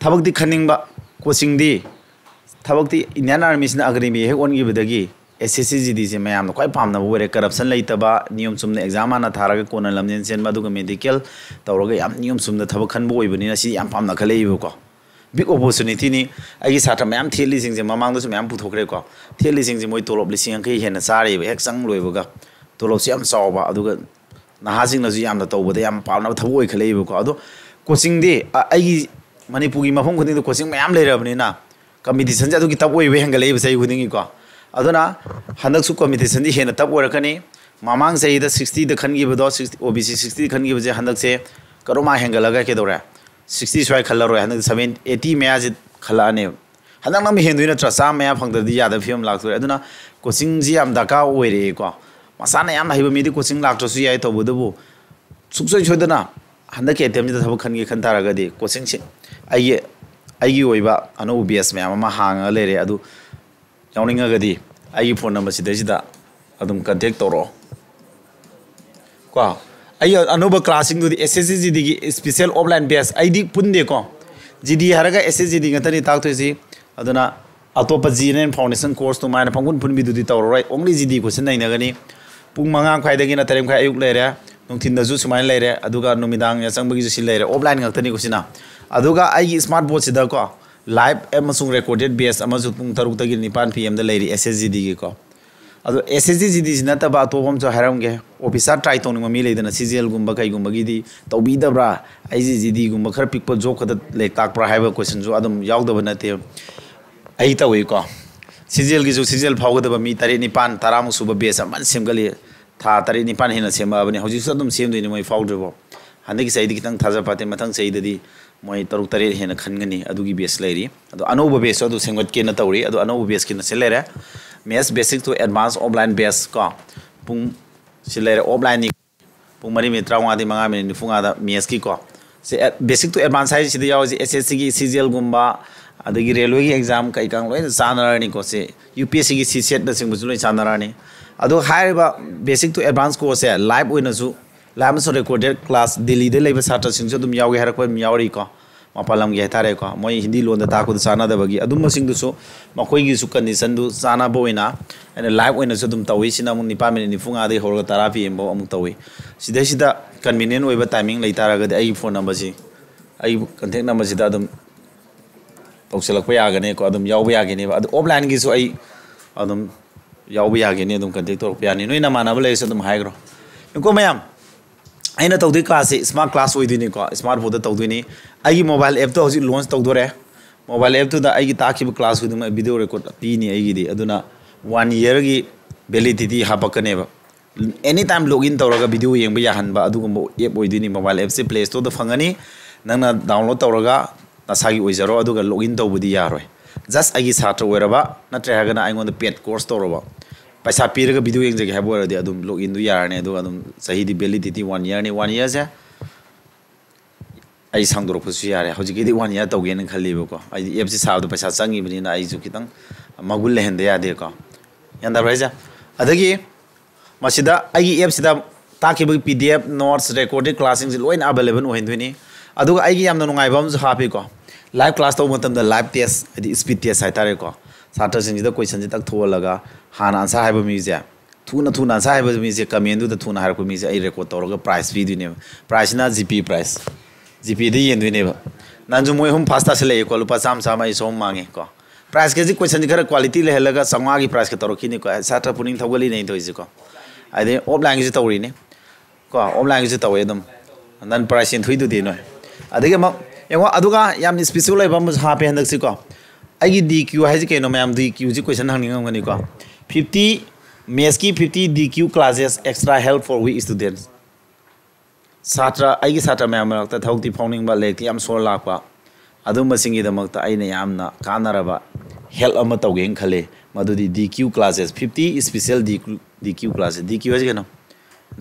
ꯊꯕꯛꯇꯤ ꯈꯟꯅꯤꯡꯕ, ꯀꯣꯆꯤꯡꯗꯤ, ꯊꯕꯛꯇꯤ ꯏꯟꯗꯤꯌꯥꯟ ꯑꯥꯔꯃꯤꯁꯤꯅ ꯑꯒꯅꯤꯕꯤ ꯍꯦꯛ ꯑꯣꯟꯈꯤꯕꯗꯒꯤ ꯑꯦꯁ ꯑꯦꯁ ꯁꯤ ꯖꯤ ꯗꯤꯁꯦ ꯃꯌꯥꯝꯅ ꯈ꯭ꯋꯥꯏ ꯄꯥꯝꯅꯕ ꯑꯣꯏꯔꯦ꯫ ꯀꯔꯞꯁꯟ ꯂꯩꯇꯕ, ꯅꯤꯌꯣꯝ ꯆꯨꯝꯅ ꯑꯦꯛꯖꯥꯝ ꯍꯥꯟꯅ ꯊꯥꯔꯒ ꯀꯣꯟꯅ ꯂꯝꯖꯦꯟ ꯆꯦꯟꯕ, ꯑꯗꯨꯒ ꯃꯦꯗꯤꯀꯦꯜ ꯇꯧꯔꯒ ꯌꯥꯝ ꯅꯤꯌꯣꯝ ꯆꯨꯝꯅ ꯊꯕꯛ ꯈꯟꯕ ꯑꯣꯏꯕꯅꯤꯅ ꯁꯤ ꯌꯥꯝ ꯄꯥꯝꯅ ꯈꯜꯂꯛꯏꯕꯀꯣ꯫ ꯕꯤꯛ ꯑꯣꯄꯣꯔꯆꯨꯅꯤꯇꯤꯅꯤ꯫ ꯑꯩꯒꯤ ꯁꯥꯇ꯭ꯔ ꯃꯌꯥꯝ ꯊꯦꯠꯂꯤꯁꯤꯡꯁꯦ ꯃꯃꯥꯡꯗꯁꯨ ꯃꯌꯥꯝ ꯄꯨꯊꯣꯛꯈ꯭ꯔꯦꯀꯣ꯫ ꯊꯦꯠꯂꯤꯁꯤꯡꯁꯦ ꯃꯣꯏ ꯇꯣꯂꯣꯞ ꯂꯤꯁꯤꯡ ꯌꯥꯡꯈꯩ ꯍꯦꯟꯅ ꯆꯥꯔꯤꯕ ꯍꯦꯛ ꯆꯪ ꯂꯣꯏꯕꯒ꯫ ꯇꯣꯂꯣꯞꯁꯤ ꯌꯥꯝ ꯆꯥꯎꯕ, ꯑꯗꯨꯒ ꯅꯍꯥꯁꯤꯡꯅꯁꯨ ꯌꯥꯝꯅ ꯇꯧꯕꯗ ꯌꯥꯝ ꯄꯥꯝꯅꯕ ꯊꯕꯛ ꯑꯣꯏꯈꯠꯂꯛꯏꯕꯀꯣ꯫ ꯑꯗꯣ ꯀꯣꯆꯤꯡꯗꯤ ꯑ-, ꯑꯩꯒꯤ ꯃꯅꯤꯄꯨꯔꯒꯤ ꯃꯐꯝ ꯈꯨꯗꯤꯡꯗ ꯀꯣꯆꯤꯡ ꯃꯌꯥꯝ ꯂꯩꯔꯕꯅꯤꯅ ꯀꯝꯄꯤꯇꯤꯁꯟꯁꯦ ꯑꯗꯨꯒꯤ ꯇꯞ ꯑꯣꯏꯕ ꯍꯦꯟꯒꯠꯂꯛꯏꯕ ꯆꯍꯤ ꯈꯨꯗꯤꯡꯒꯤꯀꯣ꯫ ꯑꯗꯨꯅ ꯍꯟꯗꯛꯁꯨ ꯀꯝꯄꯤꯇꯤꯁꯟꯗꯤ ꯍꯦꯟꯅ ꯇꯞ ꯑꯣꯏꯔꯛꯀꯅꯤ꯫ ꯃꯃꯥꯡ ꯆꯍꯤꯗ ꯁꯤꯛꯁꯇꯤꯗ ꯈꯟꯈꯤꯕꯗꯣ, ꯁꯤꯛꯁꯇꯤ, ꯑꯣ ꯕꯤ ꯁꯤ ꯁꯤꯛꯁꯇꯤꯗ ꯈꯟꯈꯤꯕꯁꯦ ꯍꯟꯗꯛꯁꯦ ꯀꯔꯣꯃꯥ ꯍꯦꯟꯒꯠꯂꯒ ꯀꯩꯗꯧꯔꯦ? ꯁꯤꯛꯁꯇꯤ ꯁ꯭ꯋꯥꯏ ꯈꯜꯂꯔꯣꯏ, ꯍꯟꯗꯛ ꯁꯚꯦꯟ, ꯑꯩꯠꯇꯤ ꯃꯌꯥꯁꯤ ꯈꯜꯂꯛꯑꯅꯦꯕ꯫ ꯍꯟꯗꯛꯅ ꯑꯃꯨꯛ ꯍꯦꯟꯗꯣꯏ ꯅꯠꯇ꯭ꯔꯥ? ꯆꯥꯝꯃ ꯃꯌꯥ ꯐꯪꯗ꯭ꯔꯗꯤ ꯌꯥꯗꯕ ꯐꯤꯕꯝ ꯂꯥꯛꯇꯣꯔꯦ꯫ ꯑꯗꯨꯅ ꯀꯣꯆꯤꯡꯁꯤ ꯌꯌꯥꯝ ꯗꯔꯀꯥꯔ ꯑꯣꯏꯔꯛꯑꯦꯀꯣ꯫ ꯃꯁꯥꯅ ꯌꯥꯝꯅ ꯍꯩꯕ ꯃꯤꯗꯤ ꯀꯣꯆꯤꯡ ꯂꯥꯛꯇ꯭ꯔꯁꯨ ꯌꯥꯏ, ꯇꯧꯕꯇꯕꯨ ꯁꯨꯡꯁꯣꯏ ꯁꯣꯏꯗꯅ ꯍꯟꯗꯛꯀꯤ ꯑꯦꯇꯦꯝꯁꯤꯗ ꯊꯕꯛ ꯈꯟꯒꯦ ꯈꯟ ꯇꯥꯔꯒꯗꯤ ꯀꯣꯆꯤꯡꯁꯤ ꯑꯩꯒꯤ, ꯑꯩꯒꯤ ꯑꯣꯏꯕ ꯑꯅꯧꯕ ꯕꯦꯁ ꯃꯌꯥꯝ ꯑꯃ ꯍꯥꯡꯉꯒ ꯂꯩꯔꯦ꯫ ꯑꯗꯨ ꯌꯥꯎꯅꯤꯡꯉꯒꯗꯤ ꯑꯩꯒꯤ ꯐꯣꯟ ꯅꯝꯕꯔ ꯁꯤꯗꯩꯁꯤꯗ ꯑꯗꯨꯝ ꯀꯟꯇꯦꯛ ꯇꯧꯔꯛꯑꯣ ꯀꯣ꯫ ꯑꯩ ꯑꯅꯧꯕ ꯀ꯭ꯂꯥꯁꯁꯤꯡꯗꯨꯗꯤ ꯑꯦꯁ ꯑꯦꯁ ꯁꯤ ꯖꯤ ꯗꯤꯒꯤ ꯏꯁꯄꯤꯁꯦꯜ ꯑꯣꯐꯂꯥꯏꯟ ꯕꯦꯁ ꯑꯩꯗꯤ ꯄꯨꯟꯗꯦꯀꯣ꯫ ꯖꯤ ꯗꯤ ꯍꯥꯏꯔꯒ ꯑꯦꯁ ꯑꯦꯁ ꯖꯤ ꯗꯤ ꯉꯥꯛꯇꯅꯤ ꯇꯥꯛꯇꯣꯏꯁꯤ꯫ ꯑꯗꯨꯅ ꯑꯇꯣꯞꯄ G N N foundation course ꯑꯗꯨꯃꯥꯏꯅ ꯄꯪꯄꯨꯟ ꯄꯨꯟꯕꯤꯗꯨꯗꯤ ꯇꯧꯔꯔꯣꯏ꯫ ꯑꯣꯡꯂꯤ ꯖꯤ ꯗꯤ ꯀꯣꯏꯁꯟ ꯅꯩꯅꯒꯅꯤ꯫ ꯄꯨꯡ ꯃꯉꯥ ꯃꯈꯥꯏꯗꯒꯤꯅ ꯇꯔꯦꯠ ꯃꯈꯥꯏ ꯑꯌꯨꯛ ꯂꯩꯔꯦ, ꯅꯨꯡꯊꯤꯟꯗꯁꯨ ꯁꯨꯃꯥꯏꯅ ꯂꯩꯔꯦ, ꯑꯗꯨꯒ ꯅꯨꯃꯤꯗꯥꯡ ꯌꯥꯆꯪꯕꯒꯤꯁꯨ ꯁꯤ ꯂꯩꯔꯦ, ꯑꯣꯐꯂꯥꯏꯟ ꯉꯥꯛꯇꯅꯤꯀꯣ ꯁꯤꯅ꯫ ꯑꯗꯨꯒ ꯑꯩꯒꯤ ꯁ꯭ꯃꯥꯔꯠ ꯕꯣꯔꯗꯁꯤꯗꯀꯣ ꯂꯥꯏꯚ ꯑꯃꯁꯨꯡ ꯔꯦꯀꯣꯔꯗꯦꯠ ꯕꯦꯁ ꯑꯃꯁꯨ ꯄꯨꯡ ꯇꯔꯨꯛꯇꯒꯤ ꯅꯤꯄꯥꯟ ꯄꯤ ꯑꯦꯝꯗ ꯂꯩꯔꯤ ꯑꯦꯁ ꯑꯦꯁ ꯖꯤ ꯗꯤꯒꯤꯀꯣ꯫ ꯑꯗꯣ ꯑꯦꯁ ꯑꯦꯁ ꯖꯤ ꯖꯤ ꯗꯤꯁꯤ ꯅꯠꯇꯕ ꯑꯇꯣꯞꯄ ꯑꯃꯁꯨ ꯍꯥꯏꯔꯝꯒꯦ꯫ ꯑꯣꯐꯤꯁꯥꯔ ꯇ꯭ꯔꯥꯏ ꯇꯧꯅꯤꯡꯕ ꯃꯤ ꯂꯩꯗꯅ, ꯁꯤ ꯖꯤ ꯑꯦꯜꯒꯨꯝꯕ ꯀꯩꯒꯨꯝꯕꯒꯤꯗꯤ ꯇꯧꯕꯤꯗꯕ꯭ꯔꯥ? ꯑꯩꯁꯦ ꯖꯤ ꯗꯤꯒꯨꯝꯕ ꯈꯔ ꯄꯤꯛꯄ ꯖꯣꯕ ꯈꯛꯇ ꯂꯩ ꯇꯥꯛꯄ꯭ꯔꯥ ꯍꯥꯏꯕ ꯀꯣꯏꯁꯟꯁꯨ ꯑꯗꯨꯝ ꯌꯥꯎꯗꯕ ꯅꯠꯇꯦ꯫ ꯑꯩ ꯇꯧꯏꯀꯣ꯫ C G ꯑꯦꯜꯒꯤꯁꯨ C G L ꯐꯥꯎꯒꯗꯕ ꯃꯤ ꯇꯔꯦꯠ ꯅꯤꯄꯥꯟ ꯇꯔꯥꯃꯨꯛ ꯁꯨꯕ ꯕꯦꯁ ꯑꯃ ꯁꯦꯝꯒꯠꯂꯤ꯫ ꯊꯥ ꯇꯔꯦꯠ ꯅꯤꯄꯥꯟ ꯍꯦꯟꯅ ꯁꯦꯝꯃꯛꯑꯕꯅꯤ꯫ ꯍꯧꯖꯤꯛꯁꯨ ꯑꯗꯨꯝ ꯁꯦꯝꯗꯣꯏꯅꯤ ꯃꯣꯏ ꯐꯥꯎꯗ꯭ꯔꯤꯐꯥꯎ꯫ ꯍꯟꯗꯛꯀꯤ ꯆꯍꯤꯗꯤ ꯈꯤꯇꯪ ꯊꯥꯖ ꯐꯠꯇꯦ, ꯃꯊꯪ ꯆꯍꯤꯗꯗꯤ ꯃꯣꯏ ꯇꯔꯨꯛ ꯇꯔꯦꯠ ꯍꯦꯟꯅ ꯈꯟꯒꯅꯤ꯫ ꯑꯗꯨꯒꯤ batch ꯂꯩꯔꯤ꯫ ꯑꯗꯣ ꯑꯅꯧꯕ batchꯁꯨ ꯑꯗꯨ ꯁꯦꯝꯒꯠꯀꯦꯅ ꯇꯧꯔꯤ꯫ ꯑꯗꯣ ꯑꯅꯧꯕ batchꯀꯤꯅ ꯁꯤ ꯂꯩꯔꯦ, Maths Basic to Advance Offline Batch ꯀꯣ꯫ ꯄꯨꯡ ꯁꯤ ꯂꯩꯔꯦ, offlineꯅꯤ꯫ ꯄꯨꯡ ꯃꯔꯤ ꯃꯤꯅꯤꯠ ꯇꯔꯥꯃꯉꯥꯗꯤ ꯃꯉꯥ ꯃꯤꯅꯤꯠ ꯅꯤꯐꯨ ꯃꯉꯥꯗ Mathsꯀꯤꯀꯣ꯫ ꯁꯤ Basic to Advance ꯍꯥꯏꯁꯤꯗ ꯌꯥꯎꯔꯤꯁꯦ S S Cꯒꯤ C G Lꯒꯨꯝꯕ, ꯑꯗꯒꯤ railwayꯒꯤ exam ꯀꯩꯀꯥ ꯂꯣꯏꯅ ꯆꯥꯟꯅꯔꯅꯤꯀꯣ꯫ ꯁꯤ U P S Cꯒꯤ CSATꯅꯆꯤꯡꯕꯁꯨ ꯂꯣꯏ ꯆꯥꯟꯅꯔꯅꯤ꯫ ꯑꯗꯣ ꯍꯥꯏꯔꯤꯕ Basic to Advance courseꯁꯦ live ꯑꯣꯏꯅꯁꯨ, live ꯑꯃꯁꯨꯡ recorded class, ꯗꯤꯜꯂꯤꯗ ꯂꯩꯕ ꯁꯥꯇ꯭ꯔꯁꯤꯡꯁꯨ ꯑꯗꯨꯝ ꯌꯥꯎꯒꯦ ꯍꯥꯏꯔꯛꯄ ꯑꯗꯨꯝ ꯌꯥꯎꯔꯤꯀꯣ꯫ ꯃꯄꯥꯟ ꯂꯝꯒꯤ ꯍꯥꯏꯇꯥꯔꯦꯀꯣ, ꯃꯣꯏ ꯍꯤꯟꯗꯤ ꯂꯣꯟꯗ ꯇꯥꯛꯄꯗꯨ ꯆꯥꯟꯅꯗꯕꯒꯤ ꯑꯗꯨꯝꯕꯁꯤꯡꯗꯨꯁꯨ, ꯃꯈꯣꯏꯒꯤꯁꯨ conditionꯗꯨ ꯆꯥꯟꯅꯕ ꯑꯣꯏꯅ ꯑꯩꯅ live ꯑꯣꯏꯅꯁꯨ ꯑꯗꯨꯝ ꯇꯧꯏ꯫ ꯁꯤꯅ ꯑꯃꯨꯛ ꯅꯤꯄꯥꯟ ꯃꯤꯅꯤꯠ ꯅꯤꯐꯨ ꯃꯉꯥꯗꯒꯤ ꯍꯧꯔꯒ ꯇꯔꯥ P M ꯐꯥꯎ ꯑꯃꯨꯛ ꯇꯧꯏ꯫ ꯁꯤꯗꯩꯁꯤꯗ convenient ꯑꯣꯏꯕ timing ꯂꯩꯇꯥꯔꯒꯗꯤ ꯑꯩꯒꯤ phone numberꯁꯤ, ꯑꯩꯒꯤ contact numberꯁꯤꯗ ꯑꯗꯨꯝ ꯇꯧꯁꯤꯜꯂꯛꯄ ꯌꯥꯒꯅꯤꯀꯣ, ꯑꯗꯨꯝ ꯌꯥꯎꯕ ꯌꯥꯒꯅꯦꯕ꯫ ꯑꯗꯨ offlineꯒꯤꯁꯨ ꯑꯩ ꯑꯗꯨꯝ ꯌꯥꯎꯕ ꯌꯥꯒꯅꯤ, ꯑꯗꯨꯝ contact ꯇꯧꯔꯛꯄ ꯌꯥꯅꯤ꯫ ꯅꯣꯏ ꯅꯃꯥꯟꯅꯕ ꯂꯩꯔꯁꯨ ꯑꯗꯨꯝ ꯍꯥꯏꯈ꯭ꯔꯣ꯫ ꯌꯦꯡꯉꯨꯀꯣ ꯃꯌꯥꯝ, ꯑꯩꯅ ꯇꯧꯗꯣꯏ classꯁꯤ smart class ꯑꯣꯏꯗꯣꯏꯅꯤꯀꯣ, smart boardꯇ ꯇꯧꯗꯣꯏꯅꯤ꯫ ꯑꯩꯒꯤ mobile appꯇꯣ ꯍꯧꯖꯤꯛ launch ꯇꯧꯗꯣꯔꯦ꯫ Mobile appꯇꯨꯗ ꯑꯩꯒꯤ ꯇꯥꯛꯈꯤꯕ class ꯈꯨꯗꯤꯡꯃꯛ video record ꯄꯤꯅꯤ ꯑꯩꯒꯤꯗꯤ꯫ ꯑꯗꯨꯅ one yearꯒꯤ validity ꯍꯥꯞꯄꯛꯀꯅꯦꯕ꯫ Anytime login ꯇꯧꯔꯒ video ꯌꯦꯡꯕ ꯌꯥꯍꯟꯕ ꯑꯗꯨꯒꯨꯝꯕ app ꯑꯣꯏꯗꯣꯏꯅꯤ꯫ Mobile appꯁꯦ Play Storeꯗ ꯐꯪꯒꯅꯤ꯫ ꯅꯪꯅ download ꯇꯧꯔꯒ ꯅꯁꯥꯒꯤ ꯑꯣꯏꯖꯔꯣ, ꯑꯗꯨꯒ login ꯇꯧꯕꯗꯤ ꯌꯥꯔꯣꯏ꯫ Just ꯑꯩꯒꯤ ꯁꯥꯇ꯭ꯔ ꯑꯣꯏꯔꯕ, ꯅꯠꯇ꯭ꯔꯦ ꯍꯥꯏꯔꯒꯅ ꯑꯩꯉꯣꯟꯗ paid course ꯇꯧꯔꯕ, ꯄꯩꯁꯥ ꯄꯤꯔꯒ video ꯌꯦꯡꯖꯒꯦ ꯍꯥꯏꯕ ꯑꯣꯏꯔꯗꯤ ꯑꯗꯨꯝ loginꯗꯨ ꯌꯥꯔꯅꯤ꯫ ꯑꯗꯨꯒ ꯑꯗꯨꯝ ꯆꯍꯤꯗꯤ validity one yearꯅꯤ꯫ One yearꯁꯦ ꯑꯩ ꯁꯥꯡꯗꯣꯔꯛꯄꯁꯨ ꯌꯥꯔꯦ꯫ ꯍꯧꯖꯤꯛꯀꯤꯗꯤ one year ꯇꯧꯒꯦꯅ ꯈꯜꯂꯤꯕꯀꯣ꯫ ꯑꯩꯗꯤ appꯁꯤ ꯁꯥꯕꯗ ꯄꯩꯁꯥ ꯆꯪꯉꯤꯕꯅꯤꯅ ꯑꯩꯁꯨ ꯈꯤꯇꯪ ꯃꯒꯨꯟ ꯂꯩꯍꯟꯗ ꯌꯥꯗꯦꯀꯣ꯫ ꯒ꯭ꯌꯥꯟ ꯇꯥꯕ꯭ꯔꯥ ꯍꯥꯏꯁꯦ? ꯑꯗꯒꯤ ꯃꯁꯤꯗ ꯑꯩꯒꯤ appꯁꯤꯗ ꯇꯥꯛꯈꯤꯕꯒꯤ P D F, notes, recorded classꯁꯤꯡꯁꯤ ꯂꯣꯏꯅ available ꯑꯣꯏꯍꯟꯗꯣꯏꯅꯤ꯫ ꯑꯗꯨꯒ ꯑꯩꯒꯤ ꯌꯥꯝꯅ ꯅꯨꯡꯉꯥꯏꯕ ꯑꯃꯁꯨ ꯍꯥꯞꯄꯤꯀꯣ, live class ꯇꯧꯕ ꯃꯇꯝꯗ live test, ꯍꯥꯏꯗꯤ speed test ꯍꯥꯏꯇꯥꯔꯦꯀꯣ꯫ ꯁꯥꯇ꯭ꯔꯁꯤꯡꯁꯤꯗ questionꯁꯤ ꯇꯛ ꯊꯣꯛꯍꯜꯂꯒ ꯍꯥꯟꯅ answer ꯍꯥꯏꯕ ꯃꯤꯁꯦ, ꯊꯨꯅ ꯊꯨꯅ answer ꯍꯥꯏꯕ ꯃꯤꯁꯦ, commentꯗꯨꯗ ꯊꯨꯅ ꯍꯥꯏꯔꯛꯄ ꯃꯤꯁꯦ ꯑꯩ record ꯇꯧꯔꯒ prize ꯄꯤꯗꯣꯏꯅꯦꯕ꯫ Prizeꯁꯤꯅ G P prize, G Pꯗ ꯌꯦꯟꯗꯣꯏꯅꯦꯕ꯫ ꯅꯪꯁꯨ ꯃꯣꯏ ꯑꯍꯨꯝ first ꯇꯥꯁꯤꯜꯂꯛꯑꯦꯀꯣ, ꯂꯨꯄꯥ ꯆꯥꯝꯃ ꯆꯥꯝꯃ ꯑꯩ ꯁꯣꯝ ꯃꯥꯡꯉꯦꯀꯣ꯫ Prizeꯀꯁꯤ questionꯁꯤ ꯈꯔ quality ꯂꯩꯍꯜꯂꯒ ꯆꯥꯝꯃꯉꯥꯒꯤ prizeꯀ ꯇꯧꯔꯛꯈꯤꯅꯤꯀꯣ꯫ ꯁꯥꯇ꯭ꯔ ꯄꯨꯛꯅꯤꯡ ꯊꯧꯒꯠꯂꯤꯅꯦ ꯑꯩꯅ ꯇꯧꯔꯤꯁꯦꯀꯣ꯫ ꯍꯥꯏꯗꯤ offlineꯒꯤꯁꯨ ꯇꯧꯔꯤꯅꯤ ꯀꯣ, offlineꯒꯤꯁꯨ ꯇꯧꯋꯦ ꯑꯗꯨꯝ꯫ ꯅꯪ prize ꯌꯦꯟꯊꯣꯏꯗꯨꯗꯤ ꯅꯣꯏ꯫ ꯑꯗꯒꯤ ꯑꯃꯨꯛ ꯌꯦꯡꯉꯣ, ꯑꯗꯨꯒ ꯌꯥꯝ special ꯑꯣꯏꯕ ꯑꯃꯁꯨ ꯍꯥꯞꯄꯦ ꯍꯟꯗꯛꯁꯤꯀꯣ꯫ ꯑꯩꯒꯤ D Q ꯍꯥꯏꯁꯤ ꯀꯩꯅꯣ? ꯃꯌꯥꯝ D Qꯁꯤ question ꯍꯪꯅꯤꯡꯉꯝꯒꯅꯤꯀꯣ꯫ Fifty, Mathsꯀꯤ fifty D Q classes extra help for weak students꯫ ꯁꯥꯇ꯭ꯔ ꯑꯩꯒꯤ ꯁꯥꯇ꯭ꯔ ꯃꯌꯥꯝ ꯃꯔꯛꯇ ꯊꯕꯛꯇꯤ ꯐꯥꯎꯅꯤꯡꯕ, ꯂꯥꯏꯔꯤꯛꯇꯤ ꯌꯥꯝ ꯁꯣꯔ ꯂꯥꯛꯄ, ꯑꯗꯨꯝꯕꯁꯤꯡꯒꯤꯗꯃꯛꯇ ꯑꯩꯅ ꯌꯥꯝꯅ ꯀꯥꯟꯅꯔꯕ help ꯑꯃ ꯇꯧꯒꯦꯅ ꯈꯜꯂꯤ꯫ ꯃꯗꯨꯗꯤ D Q classes, fifty special D Q, D Q classes꯫ D Q ꯍꯥꯏꯁꯤ ꯀꯩꯅꯣ?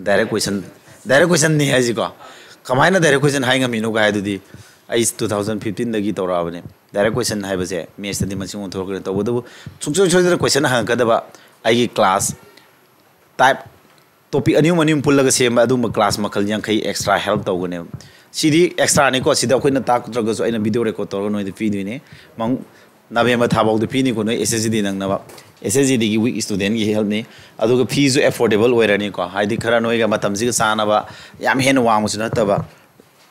Direct question, direct questionꯅꯤ ꯍꯥꯏꯁꯤꯀꯣ꯫ ꯀꯃꯥꯏꯅ direct question ꯍꯥꯏ ꯉꯝꯃꯤꯅꯣ ꯀꯥꯏ ꯍꯥꯏꯗꯨꯗꯤ, ꯑꯩ two thousand fifteenꯗꯒꯤ ꯇꯧꯔꯛꯑꯕꯅꯤ꯫ Direct question ꯍꯥꯏꯕꯁꯦ mathsꯇꯗꯤ ꯃꯁꯤꯡ ꯑꯣꯟꯊꯣꯔꯛꯀꯅꯤ, ꯇꯧꯕꯇꯕꯨ ꯁꯨꯡꯁꯣꯏ ꯁꯣꯏꯗꯅ question ꯍꯪꯉꯛꯀꯗꯕ ꯑꯩꯒꯤ class type topic ꯑꯅꯤ ꯑꯍꯨꯝ ꯑꯅꯤ ꯑꯍꯨꯝ ꯄꯨꯜꯂꯒ ꯁꯦꯝꯕ ꯑꯗꯨꯒꯨꯝꯕ class ꯃꯈꯜ ꯌꯥꯡꯈꯩ extra help ꯇꯧꯒꯅꯦꯕ꯫ ꯁꯤꯗꯤ extraꯅꯤꯀꯣ, ꯁꯤꯗ ꯑꯩꯈꯣꯏꯅ ꯇꯥꯛꯇ꯭ꯔꯒꯁꯨ ꯑꯩꯅ video record ꯇꯧꯔꯒ ꯅꯣꯏꯗ ꯄꯤꯗꯣꯏꯅꯦ꯫ ꯃꯪ-, November ꯊꯥ ꯐꯥꯎꯗ ꯄꯤꯅꯤꯀꯣ, ꯅꯣꯏ S S G D ꯅꯪꯅꯕ꯫ S S G Dꯒꯤ weak studentꯀꯤ helpꯅꯤ꯫ ꯑꯗꯨꯒ feeꯁꯨ affordable ꯑꯣꯏꯔꯅꯤꯀꯣ, ꯍꯥꯏꯗꯤ ꯈꯔ ꯅꯣꯏꯒ ꯃꯇꯝꯁꯤꯒ ꯆꯥꯟꯅꯕ, ꯌꯥꯝ ꯍꯦꯟꯅ ꯋꯥꯡꯕꯁꯨ ꯅꯠꯇꯕ,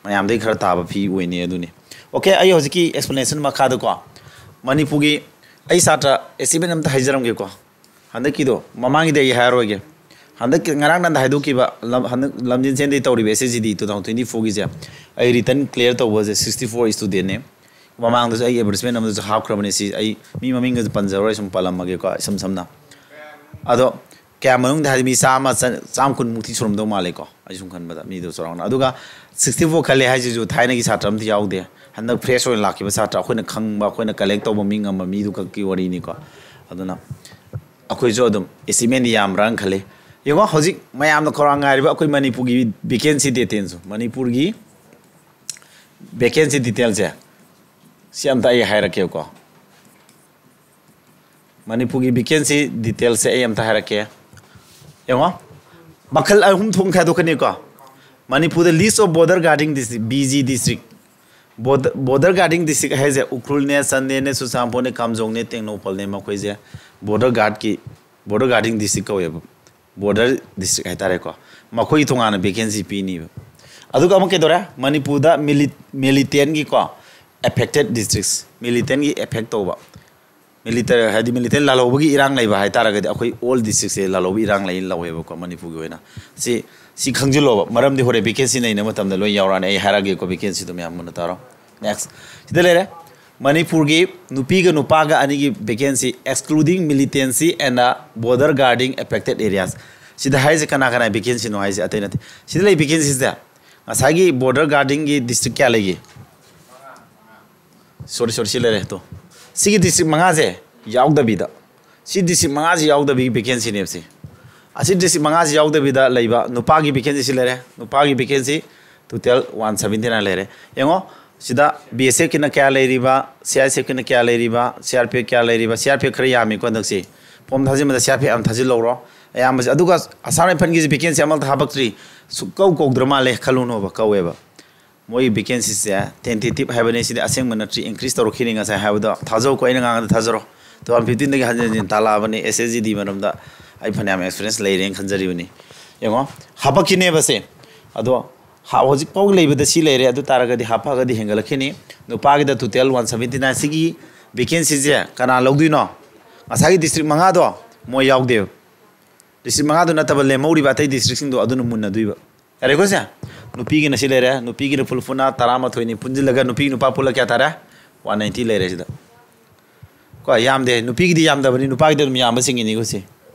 ꯃꯌꯥꯝꯗꯒꯤ ꯈꯔ ꯇꯥꯕ fee ꯑꯣꯏꯅꯤ ꯑꯗꯨꯅꯤ꯫ Okay, ꯑꯩ ꯍꯧꯖꯤꯛꯀꯤ explanation ꯃꯈꯥꯗꯀꯣ, ꯃꯅꯤꯄꯨꯔꯒꯤ ꯑꯩ ꯁꯥꯇ꯭ꯔ achievement ꯑꯝꯇ ꯍꯥꯏꯖꯔꯝꯒꯦꯀꯣ꯫ ꯍꯟꯗꯛꯀꯤꯗꯣ, ꯃꯃꯥꯡꯒꯤꯗꯤ ꯑꯩ ꯍꯥꯏꯔꯔꯣꯏꯒꯦ꯫ ꯍꯟꯗꯛꯀꯤ ꯉꯔꯥꯡ ꯅꯍꯥꯟꯗ ꯍꯥꯏꯗꯣꯛꯈꯤꯕ ꯂꯝ-, ꯍꯟꯗꯛ ꯂꯝꯖꯦꯟ ꯆꯦꯟꯗꯩ ꯇꯧꯔꯤꯕ S S G D two thousand twenty fourꯒꯤꯁꯦ, ꯑꯩ written clear ꯇꯧꯕꯁꯦ sixty four studentꯅꯦ꯫ ꯃꯃꯥꯡꯗꯁꯨ ꯑꯩ advertisement ꯑꯃꯗꯁꯨ ꯍꯥꯞꯈ꯭ꯔꯕꯅꯦ꯫ ꯁꯤ ꯑꯩ ꯃꯤ ꯃꯃꯤꯡꯒꯁꯨ ꯄꯟꯖꯔꯔꯣꯏ, ꯁꯨꯝ ꯄꯜꯂꯝꯃꯒꯦꯀꯣ, ꯏꯁꯝ ꯁꯝꯅ꯫ ꯑꯗꯣ ꯀꯌꯥ ꯃꯅꯨꯡꯗ ꯍꯥꯏꯗꯤ ꯃꯤ ꯆꯥꯝꯃ, ꯆ-, ꯆꯥꯝꯃ ꯀꯨꯟꯃꯨꯛꯇꯤ ꯁꯨꯔꯝꯗꯧ ꯃꯥꯜꯂꯦꯀꯣ, ꯑꯩ ꯁꯨꯝ ꯈꯟꯕꯗ ꯃꯤꯗꯣ ꯆꯥꯎꯔꯥꯛꯅ꯫ ꯑꯗꯨꯒ sixty four ꯈꯜꯂꯦ ꯍꯥꯏꯁꯤꯁꯨ ꯊꯥꯏꯅꯒꯤ ꯁꯥꯇ꯭ꯔ ꯑꯝꯇ ꯌꯥꯎꯗꯦ, ꯍꯟꯗꯛ fresh ꯑꯣꯏꯅ ꯂꯥꯛꯈꯤꯕ ꯁꯥꯇ꯭ꯔ, ꯑꯩꯈꯣꯏꯅ ꯈꯪꯕ, ꯑꯩꯈꯣꯏꯅ collect ꯇꯧꯕ ꯃꯤ ꯉꯝꯕ ꯃꯤꯗꯨ ꯈꯛꯀꯤ ꯋꯥꯔꯤꯅꯤꯀꯣ꯫ ꯑꯗꯨꯅ ꯑꯩꯈꯣꯏꯁꯨ ꯑꯗꯨꯝ achievementꯗꯤ ꯌꯥꯝꯕ꯭ꯔꯥꯅ ꯈꯜꯂꯤ꯫ ꯌꯦꯡꯉꯣ, ꯍꯧꯖꯤꯛ ꯃꯌꯥꯝꯅ ꯈꯧꯔꯥꯡ ꯉꯥꯏꯔꯤꯕ ꯑꯩꯈꯣꯏ ꯃꯅꯤꯄꯨꯔꯒꯤ vacancy detailꯁꯨ, ꯃꯅꯤꯄꯨꯔꯒꯤ vacancy detailꯁꯦ ꯁꯤ ꯑꯝꯇ ꯑꯩ ꯍꯥꯏꯔꯛꯀꯦꯕꯀꯣ꯫ ꯃꯅꯤꯄꯨꯔꯒꯤ vacancy detailꯁꯦ ꯑꯩ ꯑꯝꯇ ꯍꯥꯏꯔꯛꯀꯦ꯫ ꯌꯦꯡꯉꯣ, ꯃꯈꯜ ꯑꯍꯨꯝ ꯊꯣꯛꯅ ꯈꯥꯏꯗꯣꯛꯀꯅꯤꯀꯣ꯫ ꯃꯅꯤꯄꯨꯔꯗ list of border guarding district, B G district꯫ Border, border guarding district ꯍꯥꯏꯁꯦ ꯎꯈ꯭ꯔꯨꯜꯅꯦ, ꯆꯥꯟꯗꯦꯜꯅꯦ, ꯆꯨꯔꯆꯥꯟꯄꯨꯔꯅꯦ, ꯀꯥꯝꯖꯣꯡꯅꯦ, ꯇꯦꯡꯅꯧꯄꯜꯅꯦ, ꯃꯈꯣꯏꯁꯦ border guardꯀꯤ, border guarding district ꯀꯧꯋꯦꯕ꯫ Border district ꯍꯥꯏꯇꯥꯔꯦꯀꯣ꯫ ꯃꯈꯣꯏꯒꯤ ꯇꯣꯉꯥꯟꯅ vacancy ꯄꯤꯅꯤꯕ꯫ ꯑꯗꯨꯒ ꯑꯃꯨꯛ ꯀꯩꯗꯧꯔꯦ? ꯃꯅꯤꯄꯨꯔꯗ mili-, militantꯒꯤꯀꯣ, affected districts, militantꯒꯤ affect ꯇꯧꯕ, military, ꯍꯥꯏꯗꯤ military ꯂꯥꯜꯍꯧꯕꯒꯤ ꯏꯔꯥꯡ ꯂꯩꯕ ꯍꯥꯏꯇꯥꯔꯒꯗꯤ ꯑꯩꯈꯣꯏ all districtꯁꯦ ꯂꯥꯜꯍꯧꯕ ꯏꯔꯥꯡ ꯂꯩ ꯂꯧꯋꯦꯕꯀꯣ ꯃꯅꯤꯄꯨꯔꯒꯤ ꯑꯣꯏꯅ꯫ ꯁꯤ, ꯁꯤ ꯈꯪꯖꯤꯜꯂꯣꯕ, ꯃꯔꯝꯗꯤ ꯍꯣꯔꯦꯟ vacancy ꯂꯩꯅꯕ ꯃꯇꯝꯗ ꯂꯣꯏ ꯌꯥꯎꯔꯛꯑꯅꯤ꯫ ꯑꯩ ꯍꯥꯏꯔꯛꯑꯒꯦꯀꯣ vacancyꯗꯣ ꯃꯌꯥꯝ ꯃꯨꯟꯅ ꯇꯥꯔꯣ꯫ Next꯫ ꯁꯤꯗ ꯂꯩꯔꯦ꯫ ꯃꯅꯤꯄꯨꯔꯒꯤ ꯅꯨꯄꯤꯒ ꯅꯨꯄꯥꯒ ꯑꯅꯤꯒꯤ vacancy, excluding militancy and border guarding affected areas꯫ ꯁꯤꯗ ꯍꯥꯏꯔꯤꯁꯦ ꯀꯅꯥ ꯀꯅꯥ vacancyꯅꯣ ꯍꯥꯏꯁꯦ ꯑꯇꯩ ꯅꯠꯇꯦ꯫ ꯁꯤꯗ ꯂꯩ vacancyꯁꯦ ꯉꯁꯥꯏꯒꯤ border guardingꯒꯤ district ꯀꯌꯥ ꯂꯩꯒꯦ? Sorry, sorry, ꯁꯤ ꯂꯩꯔꯦ꯫ ꯇꯣ, ꯁꯤꯒꯤ district ꯃꯉꯥꯁꯦ ꯌꯥꯎꯗꯕꯤꯗ, ꯁꯤ district ꯃꯉꯥꯁꯤ ꯌꯥꯎꯗꯕꯤꯒꯤ vacancyꯅꯦꯕ ꯁꯤ꯫ ꯑꯁꯤ district ꯃꯉꯥꯁꯤ ꯌꯥꯎꯗꯕꯤꯗ ꯂꯩꯕ ꯅꯨꯄꯥꯒꯤ vacancy ꯁꯤ ꯂꯩꯔꯦ꯫ ꯅꯨꯄꯥꯒꯤ vacancy total one seventy nine ꯂꯩꯔꯦ꯫ ꯌꯦꯡꯉꯣ, ꯁꯤꯗ BSFꯀꯤꯅ ꯀꯌꯥ ꯂꯩꯔꯤꯕ, CISFꯀꯤꯅ ꯀꯌꯥ ꯂꯩꯔꯤꯕ, CRPF ꯀꯌꯥ ꯂꯩꯔꯤꯕ? CRPF ꯈꯔ ꯌꯥꯝꯃꯤꯀꯣ ꯍꯟꯗꯛꯁꯤ꯫ Form ꯊꯥꯖꯤꯟꯕꯗ CRPF ꯌꯥꯝ ꯊꯥꯖꯤꯜꯍꯧꯔꯣ꯫ ꯑꯌꯥꯝꯕꯁꯦ꯫ ꯑꯗꯨꯒ Assam Rifleꯒꯤꯁꯦ vacancy ꯑꯃꯠꯇ ꯍꯥꯄꯛꯇ꯭ꯔꯤ꯫ ꯁꯨꯛꯀꯧ ꯀꯧꯗ꯭ꯔ ꯃꯥꯜꯂꯦ ꯈꯜꯂꯨꯅꯣꯕ, ꯀꯧꯋꯦꯕ꯫ ꯃꯣꯏꯒꯤ vacancyꯁꯦ tentative ꯍꯥꯏꯕꯅꯤ, ꯁꯤꯗꯤ ꯑꯁꯦꯡꯕ ꯅꯠꯇ꯭ꯔꯤ, increase ꯇꯧꯔꯛꯈꯤꯅꯤ꯫ ꯉꯁꯥꯏ ꯍꯥꯏꯕꯗꯣ ꯊꯥꯖꯧꯀꯣ, ꯑꯩꯅ ꯉꯥꯡꯕꯗ ꯊꯥꯖꯔꯣ꯫ Two thousand fifteenꯗꯒꯤ ꯍꯟꯖꯤꯟ ꯍꯟꯖꯤꯟ ꯇꯥꯜꯂꯛꯑꯕꯅꯤ SSGD ꯃꯔꯝꯗ꯫ ꯑꯩ ꯐꯅꯌꯥꯝ experience ꯂꯩꯔꯦꯅ ꯈꯟꯖꯔꯤꯕꯅꯤ꯫ ꯌꯦꯡꯉꯣ, ꯍꯥꯄꯛꯈꯤꯅꯦꯕ ꯁꯦ꯫ ꯑꯗꯣ ꯍꯥ-, ꯍꯧꯖꯤꯛ ꯐꯥꯎ ꯂꯩꯕꯗ ꯁꯤ ꯂꯩꯔꯦ, ꯑꯗꯨ ꯇꯥꯔꯒꯗꯤ ꯍꯥꯞꯄꯛꯑꯒꯗꯤ ꯍꯦꯟꯒꯠꯂꯛꯈꯤꯅꯤ꯫ ꯅꯨꯄꯥꯒꯤꯗ total one seventy nine꯫ ꯁꯤꯒꯤ vacancyꯁꯦ ꯀꯅꯥ ꯂꯧꯗꯣꯏꯅꯣ? ꯉꯁꯥꯏꯒꯤ district ꯃꯉꯥꯗꯣ ꯃꯣꯏ ꯌꯥꯎꯗꯦꯕ꯫ District ꯃꯉꯥꯗꯣ ꯅꯠꯇꯕ ꯂꯦꯝꯍꯧꯔꯤꯕ ꯑꯇꯩ districtꯁꯤꯡꯗꯣ ꯑꯗꯨꯅ ꯃꯨꯟꯅꯗꯣꯏꯕ꯫ ꯌꯥꯔꯦꯀꯣ ꯁꯦ? ꯅꯨꯄꯤꯒꯤꯅ ꯁꯤ ꯂꯩꯔꯦ, ꯅꯨꯄꯤꯒꯤꯅ ꯐꯨꯜ ꯐꯨꯅ ꯇꯔꯥꯃꯥꯊꯣꯏꯅꯤ, ꯄꯨꯟꯁꯤꯜꯂꯒ ꯅꯨꯄꯤ ꯅꯨꯄꯥ ꯄꯨꯜꯂ ꯀꯌꯥ ꯇꯥꯔꯦ? One ninety ꯂꯩꯔꯦ ꯁꯤꯗ꯫ ꯀꯣ, ꯌꯥꯝꯗꯦ, ꯅꯨꯄꯤꯒꯤꯗꯤ ꯌꯥꯝꯗꯕꯅꯤ, ꯅꯨꯄꯥꯒꯤꯗꯤ ꯑꯗꯨꯝ ꯌꯥꯝꯕ ꯆꯤꯡꯉꯤꯅꯤꯀꯣ ꯁꯤ꯫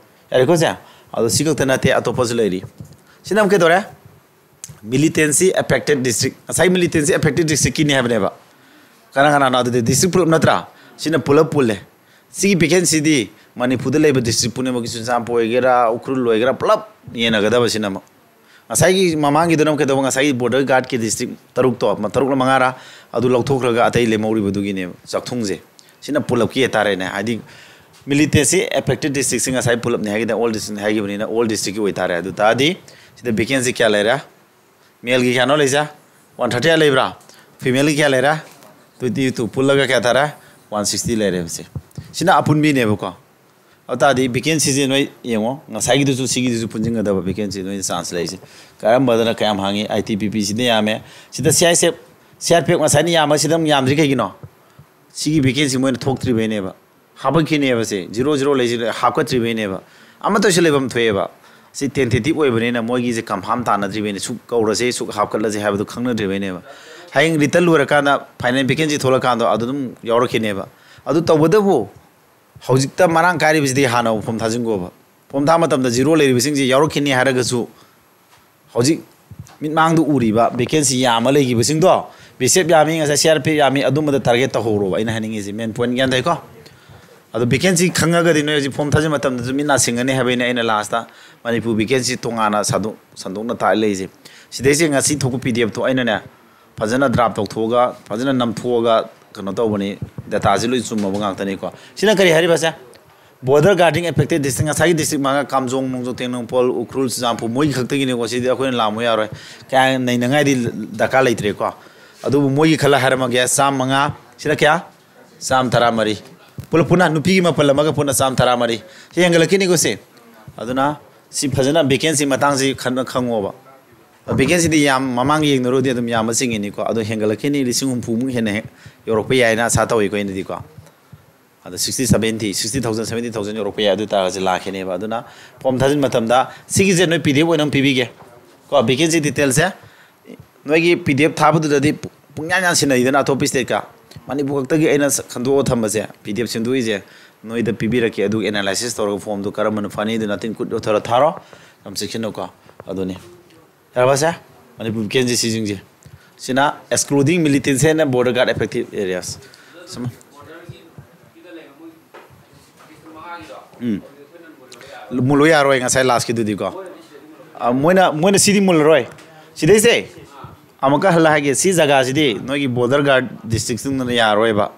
ꯌꯥꯔꯦꯀꯣ ꯁꯦ? ꯑꯗꯣ ꯁꯤ ꯈꯛꯇ ꯅꯠꯇꯦ, ꯑꯇꯣꯞꯄꯁꯨ ꯂꯩꯔꯤ꯫ ꯁꯤꯅ ꯑꯃꯨꯛ ꯀꯩꯗꯧꯔꯦ? Militancy affected district꯫ ꯉꯁꯥꯏ militancy affected districtꯀꯤꯅꯤ ꯍꯥꯏꯕꯅꯦꯕ꯫ ꯀꯅꯥ ꯀꯅꯥꯅꯣ ꯑꯗꯨꯗꯤ? District ꯄꯨꯂꯞ ꯅꯠꯇ꯭ꯔꯥ? ꯁꯤꯅ ꯄꯨꯂꯞ ꯄꯨꯜꯂꯦ꯫ ꯁꯤꯒꯤ vacancyꯗꯤ ꯃꯅꯤꯄꯨꯔꯗ ꯂꯩꯕ district ꯄꯨꯝꯅꯃꯛꯀꯤ, ꯆꯨꯔꯆꯥꯟꯄꯨꯔ ꯑꯣꯏꯒꯦꯔꯥ, ꯎꯈ꯭ꯔꯨꯜ ꯑꯣꯏꯒꯦꯔꯥ, ꯄꯨꯂꯞ ꯌꯦꯟꯅꯒꯗꯕ ꯁꯤꯅ ꯑꯃꯨꯛ꯫ ꯉꯁꯥꯏꯒꯤ ꯃꯃꯥꯡꯒꯤꯗꯨꯅ ꯑꯃꯨꯛ ꯀꯩꯗꯧꯕ? ꯉꯁꯥꯏꯒꯤ border guardꯀꯤ district ꯇꯔꯨꯛꯇꯣ, ꯃ-, ꯇꯔꯨꯛꯂ ꯃꯉꯥꯔꯥ, ꯑꯗꯨ ꯂꯧꯊꯣꯛꯈ꯭ꯔꯒ ꯑꯇꯩ ꯂꯦꯝꯍꯧꯔꯤꯕꯗꯨꯒꯤꯅꯦꯕ ꯆꯥꯛꯊꯨꯡꯁꯦ꯫ ꯁꯤꯅ ꯄꯨꯂꯞꯀꯤ ꯍꯥꯏꯇꯥꯔꯦꯅꯦ, ꯍꯥꯏꯗꯤ militancy affected districtꯁꯤ ꯉꯁꯥꯏ ꯄꯨꯂꯞꯅꯤ ꯍꯥꯏꯒꯗꯤ all districtꯅꯤ ꯍꯥꯏꯈꯤꯕꯅꯤꯅ all districtꯀꯤ ꯑꯣꯏꯇꯥꯔꯦ꯫ ꯑꯗꯨ ꯇꯥꯔꯗꯤ ꯁꯤꯗ vacancy ꯀꯌꯥ ꯂꯩꯔꯦ? Maleꯒꯤ ꯀꯌꯥꯅꯣ ꯂꯩꯁꯦ? One thirty eight ꯂꯩꯕ꯭ꯔꯥ? Femaleꯒꯤ ꯀꯌꯥ ꯂꯩꯔꯦ? Twenty two꯫ ꯄꯨꯜꯂꯒ ꯀꯌꯥ ꯇꯥꯔꯦ? One sixty ꯂꯩꯔꯦꯕꯁꯦ꯫ ꯁꯤꯅ ꯑꯄꯨꯟꯕꯤꯅꯦꯕꯀꯣ꯫ ꯑꯗꯨ ꯇꯥꯔꯗꯤ vacancyꯁꯦ ꯅꯣꯏ ꯌꯦꯡꯉꯣ, ꯉꯁꯥꯏꯒꯤꯗꯨꯁꯨ ꯁꯤꯒꯤꯗꯨꯁꯨ ꯄꯨꯟꯁꯤꯟꯒꯗꯕ vacancy ꯅꯣꯏ chance ꯂꯩꯔꯤꯁꯦ꯫ ꯀꯔꯝꯕꯗꯅ ꯀꯌꯥꯝ ꯍꯥꯡꯉꯤ? ITBPꯁꯤꯅ ꯌꯥꯝꯃꯦ꯫ ꯁꯤꯗ CISF, CRPF ꯉꯁꯥꯏꯅ ꯌꯥꯝꯕ, ꯁꯤꯗ ꯑꯃꯨꯛ ꯌꯥꯝꯗ꯭ꯔꯤ ꯀꯩꯒꯤꯅꯣ? ꯁꯤꯒꯤ vacancy ꯃꯣꯏꯅ ꯊꯣꯛꯇ꯭ꯔꯤꯕꯩꯅꯦꯕ꯫ ꯍꯥꯄꯛꯈꯤꯅꯦꯕ ꯁꯦ, zero zero ꯂꯩꯁꯤ ꯍꯥꯞꯀꯠꯇ꯭ꯔꯤꯕꯩꯅꯦꯕ꯫ ꯑꯃꯠꯇꯁꯨ ꯂꯩꯐꯝ ꯊꯣꯛꯑꯦꯕ꯫ ꯁꯤ tentative ꯑꯣꯏꯕꯅꯤꯅ ꯃꯣꯏꯒꯤꯁꯦ confirm ꯇꯥꯅꯗ꯭ꯔꯤꯕꯩꯅꯦ꯫ ꯁꯨꯛ ꯀꯧꯔꯁꯦ, ꯁꯨꯛ ꯍꯥꯞꯀꯠꯂꯁꯦ ꯍꯥꯏꯕꯗꯨ ꯈꯪꯅꯗ꯭ꯔꯤꯕꯩꯅꯦꯕ꯫ ꯍꯌꯦꯡ written ꯂꯣꯏꯔꯀꯥꯟꯗ final vacancy ꯊꯣꯛꯂꯀꯥꯟꯗ ꯑꯗꯨ ꯑꯗꯨꯝ ꯌꯥꯎꯔꯛꯈꯤꯅꯦꯕ꯫ ꯑꯗꯨ ꯇꯧꯕꯇꯕꯨ ꯍꯧꯖꯤꯛꯇ ꯃꯔꯥꯡ ꯀꯥꯏꯔꯤꯕꯁꯤꯗꯤ ꯍꯥꯟꯅ form ꯊꯥꯖꯤꯟꯈꯣꯕ꯫ Form ꯊꯥ ꯃꯇꯝꯗ zero ꯂꯩꯔꯤꯕꯁꯤꯡꯁꯤ ꯌꯥꯎꯔꯛꯈꯤꯅꯤ ꯍꯥꯏꯔꯒꯁꯨ ꯍꯧꯖꯤꯛ ꯃꯤꯠꯃꯥꯡꯗ ꯎꯔꯤꯕ vacancy ꯌꯥꯝꯃ ꯂꯩꯈꯤꯕꯁꯤꯡꯗꯣ, BSF ꯌꯥꯝꯃꯤ, ꯉꯁꯥꯏ CRPF ꯌꯥꯝꯃꯤ, ꯑꯗꯨꯝꯕꯗ target ꯇꯧꯍꯧꯔꯣꯕ꯫ ꯑꯩꯅ ꯍꯥꯏꯅꯤꯡꯉꯤꯁꯦ main point ꯒ꯭ꯌꯥꯟ ꯇꯥꯏꯀꯣ? ꯑꯗꯣ vacancy ꯈꯪꯉꯒꯗꯤ ꯅꯣꯏ ꯍꯧꯖꯤꯛ form ꯊꯥꯖꯤꯟ ꯃꯇꯝꯗꯁꯨ ꯃꯤꯠ ꯅꯥ ꯁꯤꯡꯒꯅꯤ ꯍꯥꯏꯕꯩꯅꯦ ꯑꯩꯅ last ꯇ ꯃꯅꯤꯄꯨꯔ vacancy ꯇꯣꯉꯥꯟꯅ ꯁꯟꯗꯣꯛ-, ꯁꯟꯗꯣꯛꯅ ꯇꯥꯛꯑ ꯂꯩꯔꯤꯁꯦ꯫ ꯁꯤꯗꯩꯁꯤ ꯉꯁꯤ ꯊꯣꯛꯄ PDF ꯇꯣ ꯑꯩꯅꯅꯦ ꯐꯖꯅ draft ꯇꯧꯊꯣꯛꯑꯒ, ꯐꯖꯅ ꯅꯝꯊꯣꯛꯑꯒ ꯀꯩꯅꯣ ꯇꯧꯕꯅꯤ, data ꯁꯤ ꯂꯣꯏ ꯆꯨꯝꯃꯕ ꯉꯥꯛꯇꯅꯤꯀꯣ꯫ ꯁꯤꯅ ꯀꯔꯤ ꯍꯥꯏꯔꯤꯕꯁꯦ? Border guarding affected district, ꯉꯁꯥꯏꯒꯤ district ꯃꯉꯥ, ꯀꯥꯝꯖꯣꯡ, ꯅꯣꯡꯖꯣꯡ, ꯇꯦꯡꯅꯧꯄꯜ, ꯎꯈ꯭ꯔꯨꯜ, ꯆꯨꯔꯆꯥꯟꯄꯨꯔ, ꯃꯣꯏꯒꯤ ꯈꯛꯇꯒꯤꯅꯤꯀꯣ꯫ ꯁꯤꯗꯤ ꯑꯩꯈꯣꯏꯅ ꯂꯥꯝꯃꯨ ꯌꯥꯔꯣꯏ, ꯀꯌꯥ ꯅꯩꯅꯉꯥꯏꯗꯤ ꯗꯔꯀꯥꯔ ꯂꯩꯇ꯭ꯔꯦꯀꯣ꯫ ꯑꯗꯨꯕꯨ ꯃꯣꯏꯒꯤ ꯈꯜꯂ ꯍꯥꯏꯔꯝꯃꯒꯦ, ꯆꯥꯝꯃꯉꯥ, ꯁꯤꯅ ꯀꯌꯥ? ꯆꯥꯝꯃ ꯇꯔꯥꯃꯔꯤ꯫ ꯄꯨꯂꯞ ꯄꯨꯟꯅ ꯅꯨꯄꯤꯒꯤ ꯃꯥꯄꯜ ꯑꯃꯒ ꯄꯨꯟꯅ ꯆꯥꯝꯃ ꯇꯔꯥꯃꯔꯤ꯫ ꯁꯤ ꯍꯦꯟꯒꯠꯂꯛꯈꯤꯅꯤꯀꯣ ꯁꯤ꯫ ꯑꯗꯨꯅ ꯁꯤ ꯐꯖꯅ vacancy ꯃꯇꯥꯡꯁꯤ ꯈꯟ-, ꯈꯪꯉꯣꯕ꯫ Vacancy ꯗꯤ ꯌꯥꯝ ꯃꯃꯥꯡꯒ ꯌꯦꯡꯅꯔꯨꯔꯗꯤ ꯑꯗꯨꯝ ꯌꯥꯝꯕ ꯆꯤꯡꯉꯤꯅꯤꯀꯣ꯫ ꯑꯗꯣ ꯍꯦꯟꯒꯠꯂꯛꯈꯤꯅꯤ, ꯂꯤꯁꯤꯡ ꯍꯨꯝꯐꯨꯃꯨꯛ ꯍꯦꯟꯅ ꯍꯦ-, ꯌꯧꯔꯛꯄ ꯌꯥꯏꯅ ꯑꯁꯥ ꯇꯧꯏꯀꯣ ꯑꯩꯅꯗꯤꯀꯣ꯫ ꯑꯗꯣ sixty, seventy, sixty thousand, seventy thousand ꯌꯧꯔꯛꯄ ꯌꯥꯏ, ꯑꯗꯨ ꯑꯣꯏꯇꯥꯔꯒꯗꯤ ꯂꯥꯛꯈꯤꯅꯦꯕ꯫ ꯑꯗꯨꯅ form ꯊꯥꯖꯤꯟ ꯃꯇꯝꯗ ꯁꯤꯒꯤꯁꯦ ꯅꯣꯏ PDF ꯑꯣꯏꯅ ꯑꯃ ꯄꯤꯕꯤꯒꯦ ꯀꯣ, vacancy detail ꯁꯦ꯫ ꯅꯣꯏꯒꯤ PDF ꯊꯥꯕꯗꯨꯗꯗꯤ ꯄꯨ-, ꯄꯨꯡꯌꯥꯟ ꯌꯥꯟꯁꯤꯟꯅꯩꯗꯅ ꯑꯇꯣꯞꯄ state ꯀ꯫ ꯃꯅꯤꯄꯨꯔ ꯈꯛꯇꯒꯤ ꯑꯩꯅ ꯁ-, ꯈꯟꯗꯣꯛꯑ ꯊꯝꯕꯁꯦ, PDF ꯁꯦꯝꯗꯣꯛꯏꯁꯦ ꯅꯣꯏꯗ ꯄꯤꯕꯤꯔꯛꯀꯦ, ꯑꯗꯨꯒ analysis ꯇꯧꯔꯒ form ꯗꯨ ꯀꯔꯝꯕꯅ ꯐꯅꯤ, ꯑꯗꯨ ꯅꯇꯤꯟ ꯀꯨꯠ ꯌꯣꯠꯊꯔ ꯊꯥꯔꯣ꯫ ꯌꯥꯝ ꯆꯦꯛꯁꯤꯟꯅꯀꯣ꯫ ꯑꯗꯨꯅꯤ꯫ ꯌꯥꯔꯕ ꯁꯦ? ꯃꯅꯤꯄꯨꯔ vacancy ꯁꯤꯁꯤꯡꯁꯦ꯫ ꯁꯤꯅ excluding military and border guard affected areas꯫ ꯁꯨꯝ-, ꯎꯝ꯫ ꯃꯨꯜꯂꯨ ꯌꯥꯔꯣꯏ ꯉꯁꯥꯏ last ꯀꯤꯗꯨꯗꯤꯀꯣ꯫ ꯑ, ꯃꯣꯏꯅ, ꯃꯣꯏꯅ ꯁꯤꯗꯤ ꯃꯨꯜꯂꯔꯣꯏ꯫ ꯁꯤꯗꯩꯁꯦ ꯑꯃꯨꯛꯀ ꯍꯜꯂ ꯍꯥꯏꯒꯦ, ꯁꯤ ꯖꯒꯥꯁꯤꯗꯤ ꯅꯣꯏꯒꯤ border guard district ꯇꯨꯅ ꯌꯥꯔꯣꯏꯕ꯫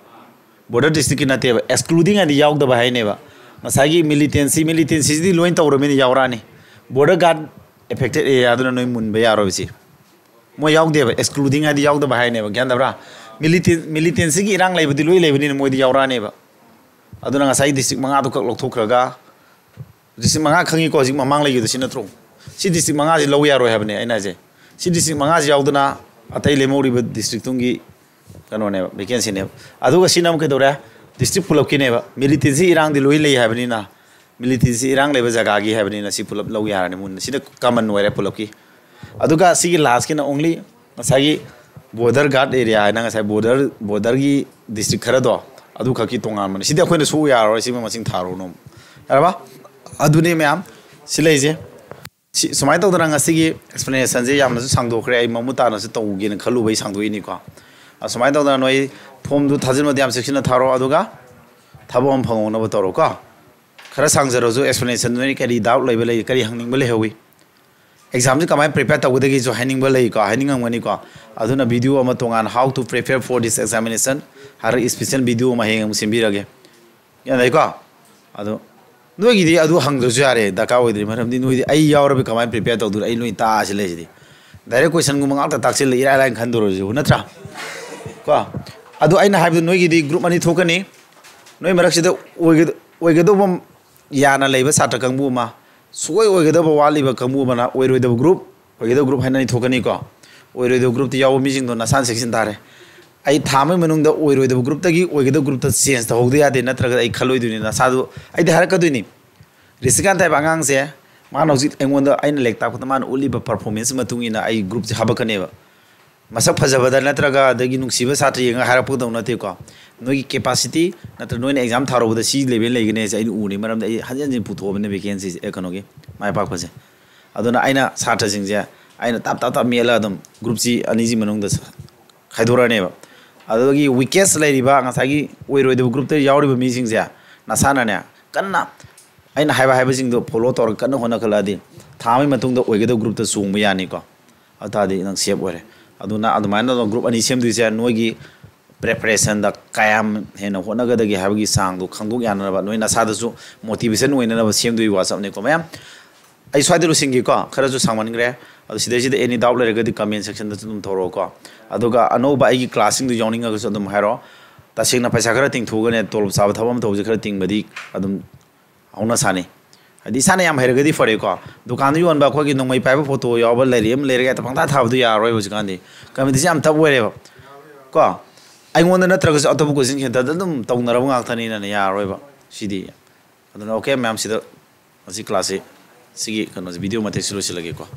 Border district ꯀꯤ ꯅꯠꯇꯦꯕ, excluding ꯍꯥꯏꯗꯤ ꯌꯥꯎꯗꯕ ꯍꯥꯏꯅꯦꯕ꯫ ꯉꯁꯥꯏꯒꯤ militancy, militancy ꯁꯤꯗꯤ ꯂꯣꯏ ꯇꯧꯔꯕꯅꯤꯅ ꯌꯥꯎꯔꯛꯑꯅꯤ꯫ Border guard affected area ꯗꯨꯅ ꯅꯣꯏ ꯃꯨꯟꯕ ꯌꯥꯔꯣꯏꯕ ꯁꯤ꯫ ꯃꯣꯏ ꯌꯥꯎꯗꯦꯕ, excluding ꯍꯥꯏꯗꯤ ꯌꯥꯎꯗꯕ ꯍꯥꯏꯅꯦꯕ, ꯒ꯭ꯌꯥꯟ ꯇꯥꯕ꯭ꯔꯥ? Militan-, militancy ꯒꯤ ꯏꯔꯥꯡ ꯂꯩꯕꯗꯤ ꯂꯣꯏ ꯂꯩꯕꯅꯤꯅ ꯃꯣꯏꯗꯤ ꯌꯥꯎꯔꯛꯑꯅꯦꯕ꯫ ꯑꯗꯨꯅ ꯉꯁꯥꯏ district ꯃꯉꯥꯗꯨ ꯈꯛ ꯂꯧꯊꯣꯛꯈ꯭ꯔꯒ, district ꯃꯉꯥ ꯈꯪꯉꯤꯀꯣ, ꯍꯧꯖꯤꯛ ꯃꯃꯥꯡ ꯂꯩꯈꯤꯕꯗꯣ ꯁꯤ ꯅꯠꯇ꯭ꯔꯣ? ꯁꯤ district ꯃꯉꯥꯁꯤ ꯂꯧ ꯌꯥꯔꯣꯏ ꯍꯥꯏꯕꯅꯦ ꯑꯩꯅ ꯍꯥꯏꯁꯦ꯫ ꯁꯤ district ꯃꯉꯥꯁꯤ ꯌꯥꯎꯗꯅ ꯑꯇꯩ ꯂꯦꯝꯍꯧꯔꯤꯕ district ꯇꯨꯡꯒꯤ ꯀꯩꯅꯣꯅꯦꯕ, vacancy ꯅꯦꯕ꯫ ꯑꯗꯨꯒ ꯁꯤꯅ ꯑꯃꯨꯛ ꯀꯩꯗꯧꯔꯦ? District ꯄꯨꯂꯞꯀꯤꯅꯦꯕ꯫ Militancy ꯏꯔꯥꯡꯗꯤ ꯂꯣꯏ ꯂꯩ ꯍꯥꯏꯕꯅꯤꯅ, militancy ꯏꯔꯥꯡ ꯂꯩꯕ ꯖꯒꯥꯒꯤ ꯍꯥꯏꯕꯅꯤꯅ ꯁꯤ ꯄꯨꯂꯞ ꯂꯧ ꯌꯥꯔꯅꯤ ꯃꯨꯟꯅ꯫ ꯁꯤꯗ common ꯑꯣꯏꯔꯦ ꯄꯨꯂꯞꯀꯤ꯫ ꯑꯗꯨꯒ ꯁꯤꯒꯤ last ꯀꯤꯅ only ꯉꯁꯥꯏꯒꯤ border guard area ꯍꯥꯏꯅ ꯉꯁꯥꯏ border, border ꯒꯤ district ꯈꯔꯗꯣ ꯑꯗꯨꯈꯛꯀꯤ ꯇꯣꯉꯥꯟꯕꯅꯤ꯫ ꯁꯤꯗꯤ ꯑꯩꯈꯣꯏꯅ ꯁꯨ ꯌꯥꯔꯔꯣꯏ, ꯁꯤꯃ ꯃꯁꯤꯡ ꯊꯥꯔꯨꯅꯨ꯫ ꯌꯥꯔꯕ? ꯑꯗꯨꯅꯤ ꯃꯌꯥꯝ ꯁꯤ ꯂꯩꯁꯦ꯫ ꯁꯤ ꯁꯨꯃꯥꯏꯅ ꯇꯧꯗꯅ ꯉꯁꯤꯒꯤ ꯑꯦꯛꯁꯄ꯭ꯂꯦꯅꯦꯁꯟꯁꯦ ꯌꯥꯝꯅꯁꯨ ꯁꯥꯡꯗꯣꯛꯈ꯭ꯔꯦ꯫ ꯑꯩ ꯃꯃꯨꯠ ꯇꯥꯅꯁꯨ ꯇꯧꯒꯦꯅ ꯈꯜꯂꯨꯕꯩ ꯁꯥꯡꯗꯣꯛꯏꯅꯤꯀꯣ꯫ ꯑ, ꯁꯨꯃꯥꯏꯅ ꯇꯧꯗꯅ ꯅꯣꯏ ꯐꯣꯝꯗꯨ ꯊꯥꯖꯤꯟꯕꯗ ꯌꯥꯝ ꯆꯦꯛꯁꯤꯟꯅ ꯊꯥꯔꯣ, ꯑꯗꯨꯒ ꯊꯕꯛ ꯑꯃ ꯐꯪꯍꯧꯅꯕ ꯇꯧꯔꯣꯀꯣ꯫ ꯈꯔ ꯁꯥꯡꯖꯔꯁꯨ ꯑꯦꯛꯁꯄ꯭ꯂꯦꯅꯦꯁꯟ, ꯅꯣꯏ ꯀꯔꯤ ꯗꯥꯎꯠ ꯂꯩꯕ ꯂꯩ, ꯀꯔꯤ ꯍꯪꯅꯤꯡꯕ ꯂꯩꯍꯧꯋꯤ, ꯑꯦꯛꯖꯥꯝꯁꯦ ꯀꯃꯥꯏꯅ ꯄ꯭ꯔꯤꯄꯦꯌꯔ ꯇꯧꯒꯗꯒꯦꯁꯨ ꯍꯥꯏꯅꯤꯡꯕ ꯂꯩꯀꯣ, ꯍꯥꯏꯅꯤꯡꯉꯝꯒꯅꯤꯀꯣ꯫ ꯑꯗꯨꯅ ꯚꯤꯗꯤꯑꯣ ꯑꯃ ꯇꯣꯉꯥꯟꯅ "How to prepare for this examination" ꯍꯥꯏꯔꯒ ꯏꯁꯄꯤꯁꯦꯜ ꯚꯤꯗꯤꯑꯣ ꯑꯃ ꯍꯌꯦꯡ ꯑꯃꯨꯛ ꯁꯦꯝꯕꯤꯔꯒꯦ꯫ ꯌꯥꯅꯩꯀꯣ? ꯑꯗꯣ ꯅꯣꯏꯒꯤꯗꯤ ꯑꯗꯨ ꯍꯪꯗ꯭ꯔꯁꯨ ꯌꯥꯔꯦ, ꯗꯔꯀꯥꯔ ꯑꯣꯏꯗ꯭ꯔꯦ꯫ ꯃꯔꯝꯗꯤ ꯅꯣꯏꯗꯤ ꯑꯩ ꯌꯥꯎꯔꯕꯤ ꯀꯃꯥꯏꯅ ꯄ꯭ꯔꯤꯄꯦꯌꯔ ꯇꯧꯗꯣꯏꯅꯣ? ꯑꯩ ꯅꯣꯏ ꯇꯥꯛꯑꯁꯤ ꯂꯩꯁꯤꯗꯤ꯫ ꯗꯥꯏꯔꯦꯛ ꯀꯣꯏꯁꯟꯒꯨꯝꯕ ꯉꯥꯛꯇ ꯇꯥꯛꯁꯤꯜꯂ ꯏꯔꯥꯏ ꯂꯥꯏꯅ ꯈꯟꯗꯧꯔꯁꯤꯕꯨ, ꯅꯠꯇ꯭ꯔꯥ? ꯀꯣ? ꯑꯗꯣ ꯑꯩꯅ ꯍꯥꯏꯕꯗꯣ, ꯅꯣꯏꯒꯤꯗꯤ ꯒ꯭ꯔꯨꯞ ꯑꯅꯤ ꯊꯣꯛꯀꯅꯤ꯫ ꯅꯣꯏ ꯃꯔꯛꯁꯤꯗ ꯑꯣꯏꯒ-, ꯑꯣꯏꯒꯗꯧꯕ ꯌꯥꯅ ꯂꯩꯕ ꯁꯥꯇ꯭ꯔ ꯀꯥꯡꯕꯨ ꯑꯃ, ꯁꯨꯡꯑꯣꯏ ꯑꯣꯏꯒꯗꯕ ꯋꯥꯠꯂꯤꯕ ꯀꯥꯡꯕꯨ ꯑꯃꯅ, ꯑꯣꯏꯔꯣꯏꯗꯕ ꯒ꯭ꯔꯨꯞ, ꯑꯣꯏꯒꯗꯕ ꯒ꯭ꯔꯨꯞ ꯍꯥꯏꯅ ꯑꯅꯤ ꯊꯣꯛꯀꯅꯤꯀꯣ꯫ ꯑꯣꯏꯔꯣꯏꯗꯕ ꯒ꯭ꯔꯨꯞꯇ ꯌꯥꯎꯕ ꯃꯤꯁꯤꯡꯗꯣ ꯅꯁꯥꯅ ꯆꯦꯛꯁꯤꯟ ꯇꯥꯔꯦ꯫ ꯑꯩ ꯊꯥ ꯑꯃꯒꯤ ꯃꯅꯨꯡꯗ ꯑꯣꯏꯔꯣꯏꯗꯕ ꯒ꯭ꯔꯨꯞꯇꯒꯤ ꯑꯣꯏꯒꯗꯕ ꯒ꯭ꯔꯨꯞꯇ ꯆꯦꯟꯖ ꯇꯧꯍꯧꯗ ꯌꯥꯗꯦ, ꯅꯠꯇ꯭ꯔꯒꯗꯤ ꯑꯩ ꯈꯜꯂꯣꯏꯗꯣꯏꯅꯤ꯫ ꯅꯁꯥꯗꯨ ꯑꯩꯗꯤ ꯍꯥꯏꯔꯛꯀꯗꯣꯏꯅꯤ꯫ ꯔꯤꯁꯤꯀꯥꯟꯇ ꯍꯥꯏꯕ ꯑꯉꯥꯡꯁꯦ, ꯃꯥꯅ ꯍꯧꯖꯤꯛ ꯑꯩꯉꯣꯟꯗ, ꯑꯩꯅ ꯂꯥꯏꯔꯤꯛ ꯇꯥꯛꯄꯗ ꯃꯥꯅ ꯎꯠꯂꯤꯕ ꯄꯔꯐꯣꯔꯃꯦꯟꯁ ꯃꯇꯨꯡ ꯏꯟꯅ ꯑꯩ ꯒ꯭ꯔꯨꯞꯁꯦ ꯍꯥꯄꯛꯀꯅꯦꯕ꯫ ꯃꯁꯛ ꯐꯖꯕꯗ ꯅꯠꯇ꯭ꯔꯒ ꯑꯗꯒꯤ ꯅꯨꯡꯁꯤꯕ ꯁꯥꯇ꯭ꯔ ꯌꯦꯡꯉꯒ ꯍꯥꯏꯔꯛꯄꯗꯧ ꯅꯠꯇꯦꯀꯣ꯫ ꯅꯣꯏꯒꯤ ꯀꯦꯄꯥꯁꯤꯇꯤ ꯅꯠꯇ꯭ꯔꯒ ꯅꯣꯏꯅ ꯑꯦꯛꯖꯥꯝ ꯊꯥꯔꯨꯕꯗ ꯁꯤ ꯂꯦꯚꯦꯜ ꯂꯩꯒꯅꯤ ꯍꯥꯏꯁꯦ ꯑꯩꯅ ꯎꯔꯤ, ꯃꯔꯝꯗꯤ ꯑꯩ ꯍꯟꯖꯤꯟ ꯍꯟꯖꯤꯟ ꯄꯨꯊꯣꯛꯑꯕꯅꯤꯅ ꯚꯦꯀꯦꯟꯁꯤꯁꯦ, ꯑꯦ, ꯀꯩꯅꯣꯒꯤ, ꯃꯥꯏ ꯄꯥꯛꯄꯁꯦ꯫ ꯑꯗꯨꯅ ꯑꯩꯅ ꯁꯥꯇ꯭ꯔꯁꯤꯡꯁꯦ ꯑꯩꯅ ꯇꯞ ꯇꯞ ꯇꯞ ꯃꯦꯠꯂꯒ ꯑꯗꯨꯝ ꯒ꯭ꯔꯨꯞꯁꯤ ꯑꯅꯤꯁꯤ ꯃꯅꯨꯡꯗ ꯈꯥꯏꯗꯣꯔꯛꯑꯅꯦꯕ꯫ ꯑꯗꯨꯗꯒꯤ ꯋꯤꯀꯦꯁ ꯂꯩꯔꯤꯕ ꯉꯁꯥꯏꯒꯤ ꯑꯣꯏꯔꯣꯏꯗꯕ ꯒ꯭ꯔꯨꯞꯇ ꯌꯥꯎꯔꯤꯕ ꯃꯤꯁꯤꯡꯁꯦ ꯅꯁꯥꯅꯅꯦ ꯀꯟꯅ ꯑꯩꯅ ꯍꯥꯏꯕ ꯍꯥꯏꯕꯁꯤꯡꯗꯣ ꯐꯣꯂꯣ ꯇꯧꯔꯒ ꯀꯟꯅ ꯍꯣꯠꯅꯈꯠꯂꯛꯑꯗꯤ ꯊꯥ ꯑꯃꯒꯤ ꯃꯇꯨꯡꯗ ꯑꯣꯏꯒꯗꯕ ꯒ꯭ꯔꯨꯞꯇ ꯆꯣꯡꯕ ꯌꯥꯅꯤꯀꯣ꯫ ꯑꯗꯨ ꯇꯥꯔꯗꯤ ꯅꯪ ꯁꯦꯞ ꯑꯣꯏꯔꯦ꯫ ꯑꯗꯨꯅ ꯑꯗꯨꯃꯥꯏꯅ ꯇꯧꯗꯅ ꯒ꯭ꯔꯨꯞ ꯑꯅꯤ ꯁꯦꯝꯗꯣꯏꯁꯦ ꯅꯣꯏꯒꯤ ꯄ꯭ꯔꯤꯄꯔꯦꯁꯟꯗ ꯀꯌꯥꯝ ꯍꯦꯟꯅ ꯍꯣꯠꯅꯒꯗꯒꯦ ꯍꯥꯏꯕꯒꯤ ꯆꯥꯡꯗꯣ ꯈꯪꯗꯣꯛ ꯌꯥꯅꯅꯕ, ꯅꯣꯏ ꯅꯁꯥꯗꯁꯨ ꯃꯣꯇꯤꯚꯦꯁꯟ ꯑꯣꯏꯅꯅꯕ ꯁꯦꯝꯗꯣꯏ ꯋꯥꯆꯞꯅꯤꯀꯣ ꯃꯌꯥꯝ꯫ ꯑꯩ ꯁ꯭ꯋꯥꯏꯗ ꯂꯣꯏꯁꯤꯟꯒꯦꯀꯣ, ꯈꯔꯁꯨ ꯁꯥꯡꯃꯟꯈ꯭ꯔꯦ꯫ ꯑꯗꯣ ꯁꯤꯗꯩꯁꯤꯗ ꯑꯦꯅꯤ ꯗꯥꯎꯠ ꯂꯩꯔꯒꯗꯤ ꯀꯃꯦꯟ ꯁꯦꯛꯁꯟꯗꯁꯨ ꯑꯗꯨꯝ ꯇꯧꯔꯛꯑꯣꯀꯣ꯫ ꯑꯗꯨꯒ ꯑꯅꯧꯕ ꯑꯩꯒꯤ ꯀ꯭ꯂꯥꯁꯁꯤꯡꯗꯨ ꯌꯥꯎꯅꯤꯡꯉꯒꯁꯨ ꯑꯗꯨꯝ ꯍꯥꯏꯔꯛꯑꯣ꯫ ꯇꯁꯦꯡꯅ ꯄꯩꯁꯥ ꯈꯔ ꯇꯤꯡꯊꯣꯛꯑꯒꯅꯦ, ꯇꯣꯂꯣꯞ ꯆꯥꯕ ꯊꯕꯛ ꯑꯃ ꯇꯧꯕꯁꯦ ꯈꯔ ꯇꯤꯡꯕꯗꯤ ꯑꯗꯨꯝ ꯍꯧꯅ ꯁꯥꯅꯤ꯫ ꯍꯥꯏꯗꯤ ꯏꯁꯥꯅ ꯌꯥꯝ ꯍꯩꯔꯒꯗꯤ ꯐꯔꯦꯀꯣ꯫ ꯗꯨꯀꯥꯟꯗ ꯌꯣꯟꯕ ꯑꯩꯈꯣꯏꯒꯤ ꯅꯣꯡꯃꯩ ꯄꯥꯏꯕ ꯐꯣꯇꯣ ꯌꯥꯎꯕ ꯂꯩꯔꯤ ꯑꯃ ꯂꯩꯔꯒ ꯍꯦꯛꯇ ꯄꯪꯊꯥ ꯊꯥꯕꯗꯨ ꯌꯥꯔꯔꯣꯏꯕ ꯍꯧꯖꯤꯛꯀꯥꯟꯗꯤ꯫ ꯀꯝꯄꯤꯇꯤꯁꯟ ꯌꯥꯝ ꯇꯞ ꯑꯣꯏꯔꯦꯕ ꯀꯣ꯫ ꯑꯩꯉꯣꯟꯗ ꯅꯠꯇ꯭ꯔꯒꯁꯨ ꯑꯇꯣꯞꯄ ꯀꯣꯆꯤꯡ ꯁꯦꯟꯇꯔꯗ ꯑꯗꯨꯝ ꯇꯧꯅꯔꯕ ꯉꯥꯛꯇꯅꯤꯅꯅꯦ, ꯌꯥꯔꯔꯣꯏꯕ ꯁꯤꯗꯤ꯫ ꯑꯗꯨꯅ ꯑꯣꯀꯦ ꯃꯌꯥꯝ, ꯁꯤꯗ ꯉꯁꯤ ꯀ꯭ꯂꯥꯁꯁꯤ, ꯁꯤꯒꯤ ꯀꯩꯅꯣꯁꯦ, ꯚꯤꯗꯤꯑꯣ ꯃꯇꯦꯛꯁꯤ ꯂꯣꯏꯁꯤꯜꯂꯒꯦꯀꯣ꯫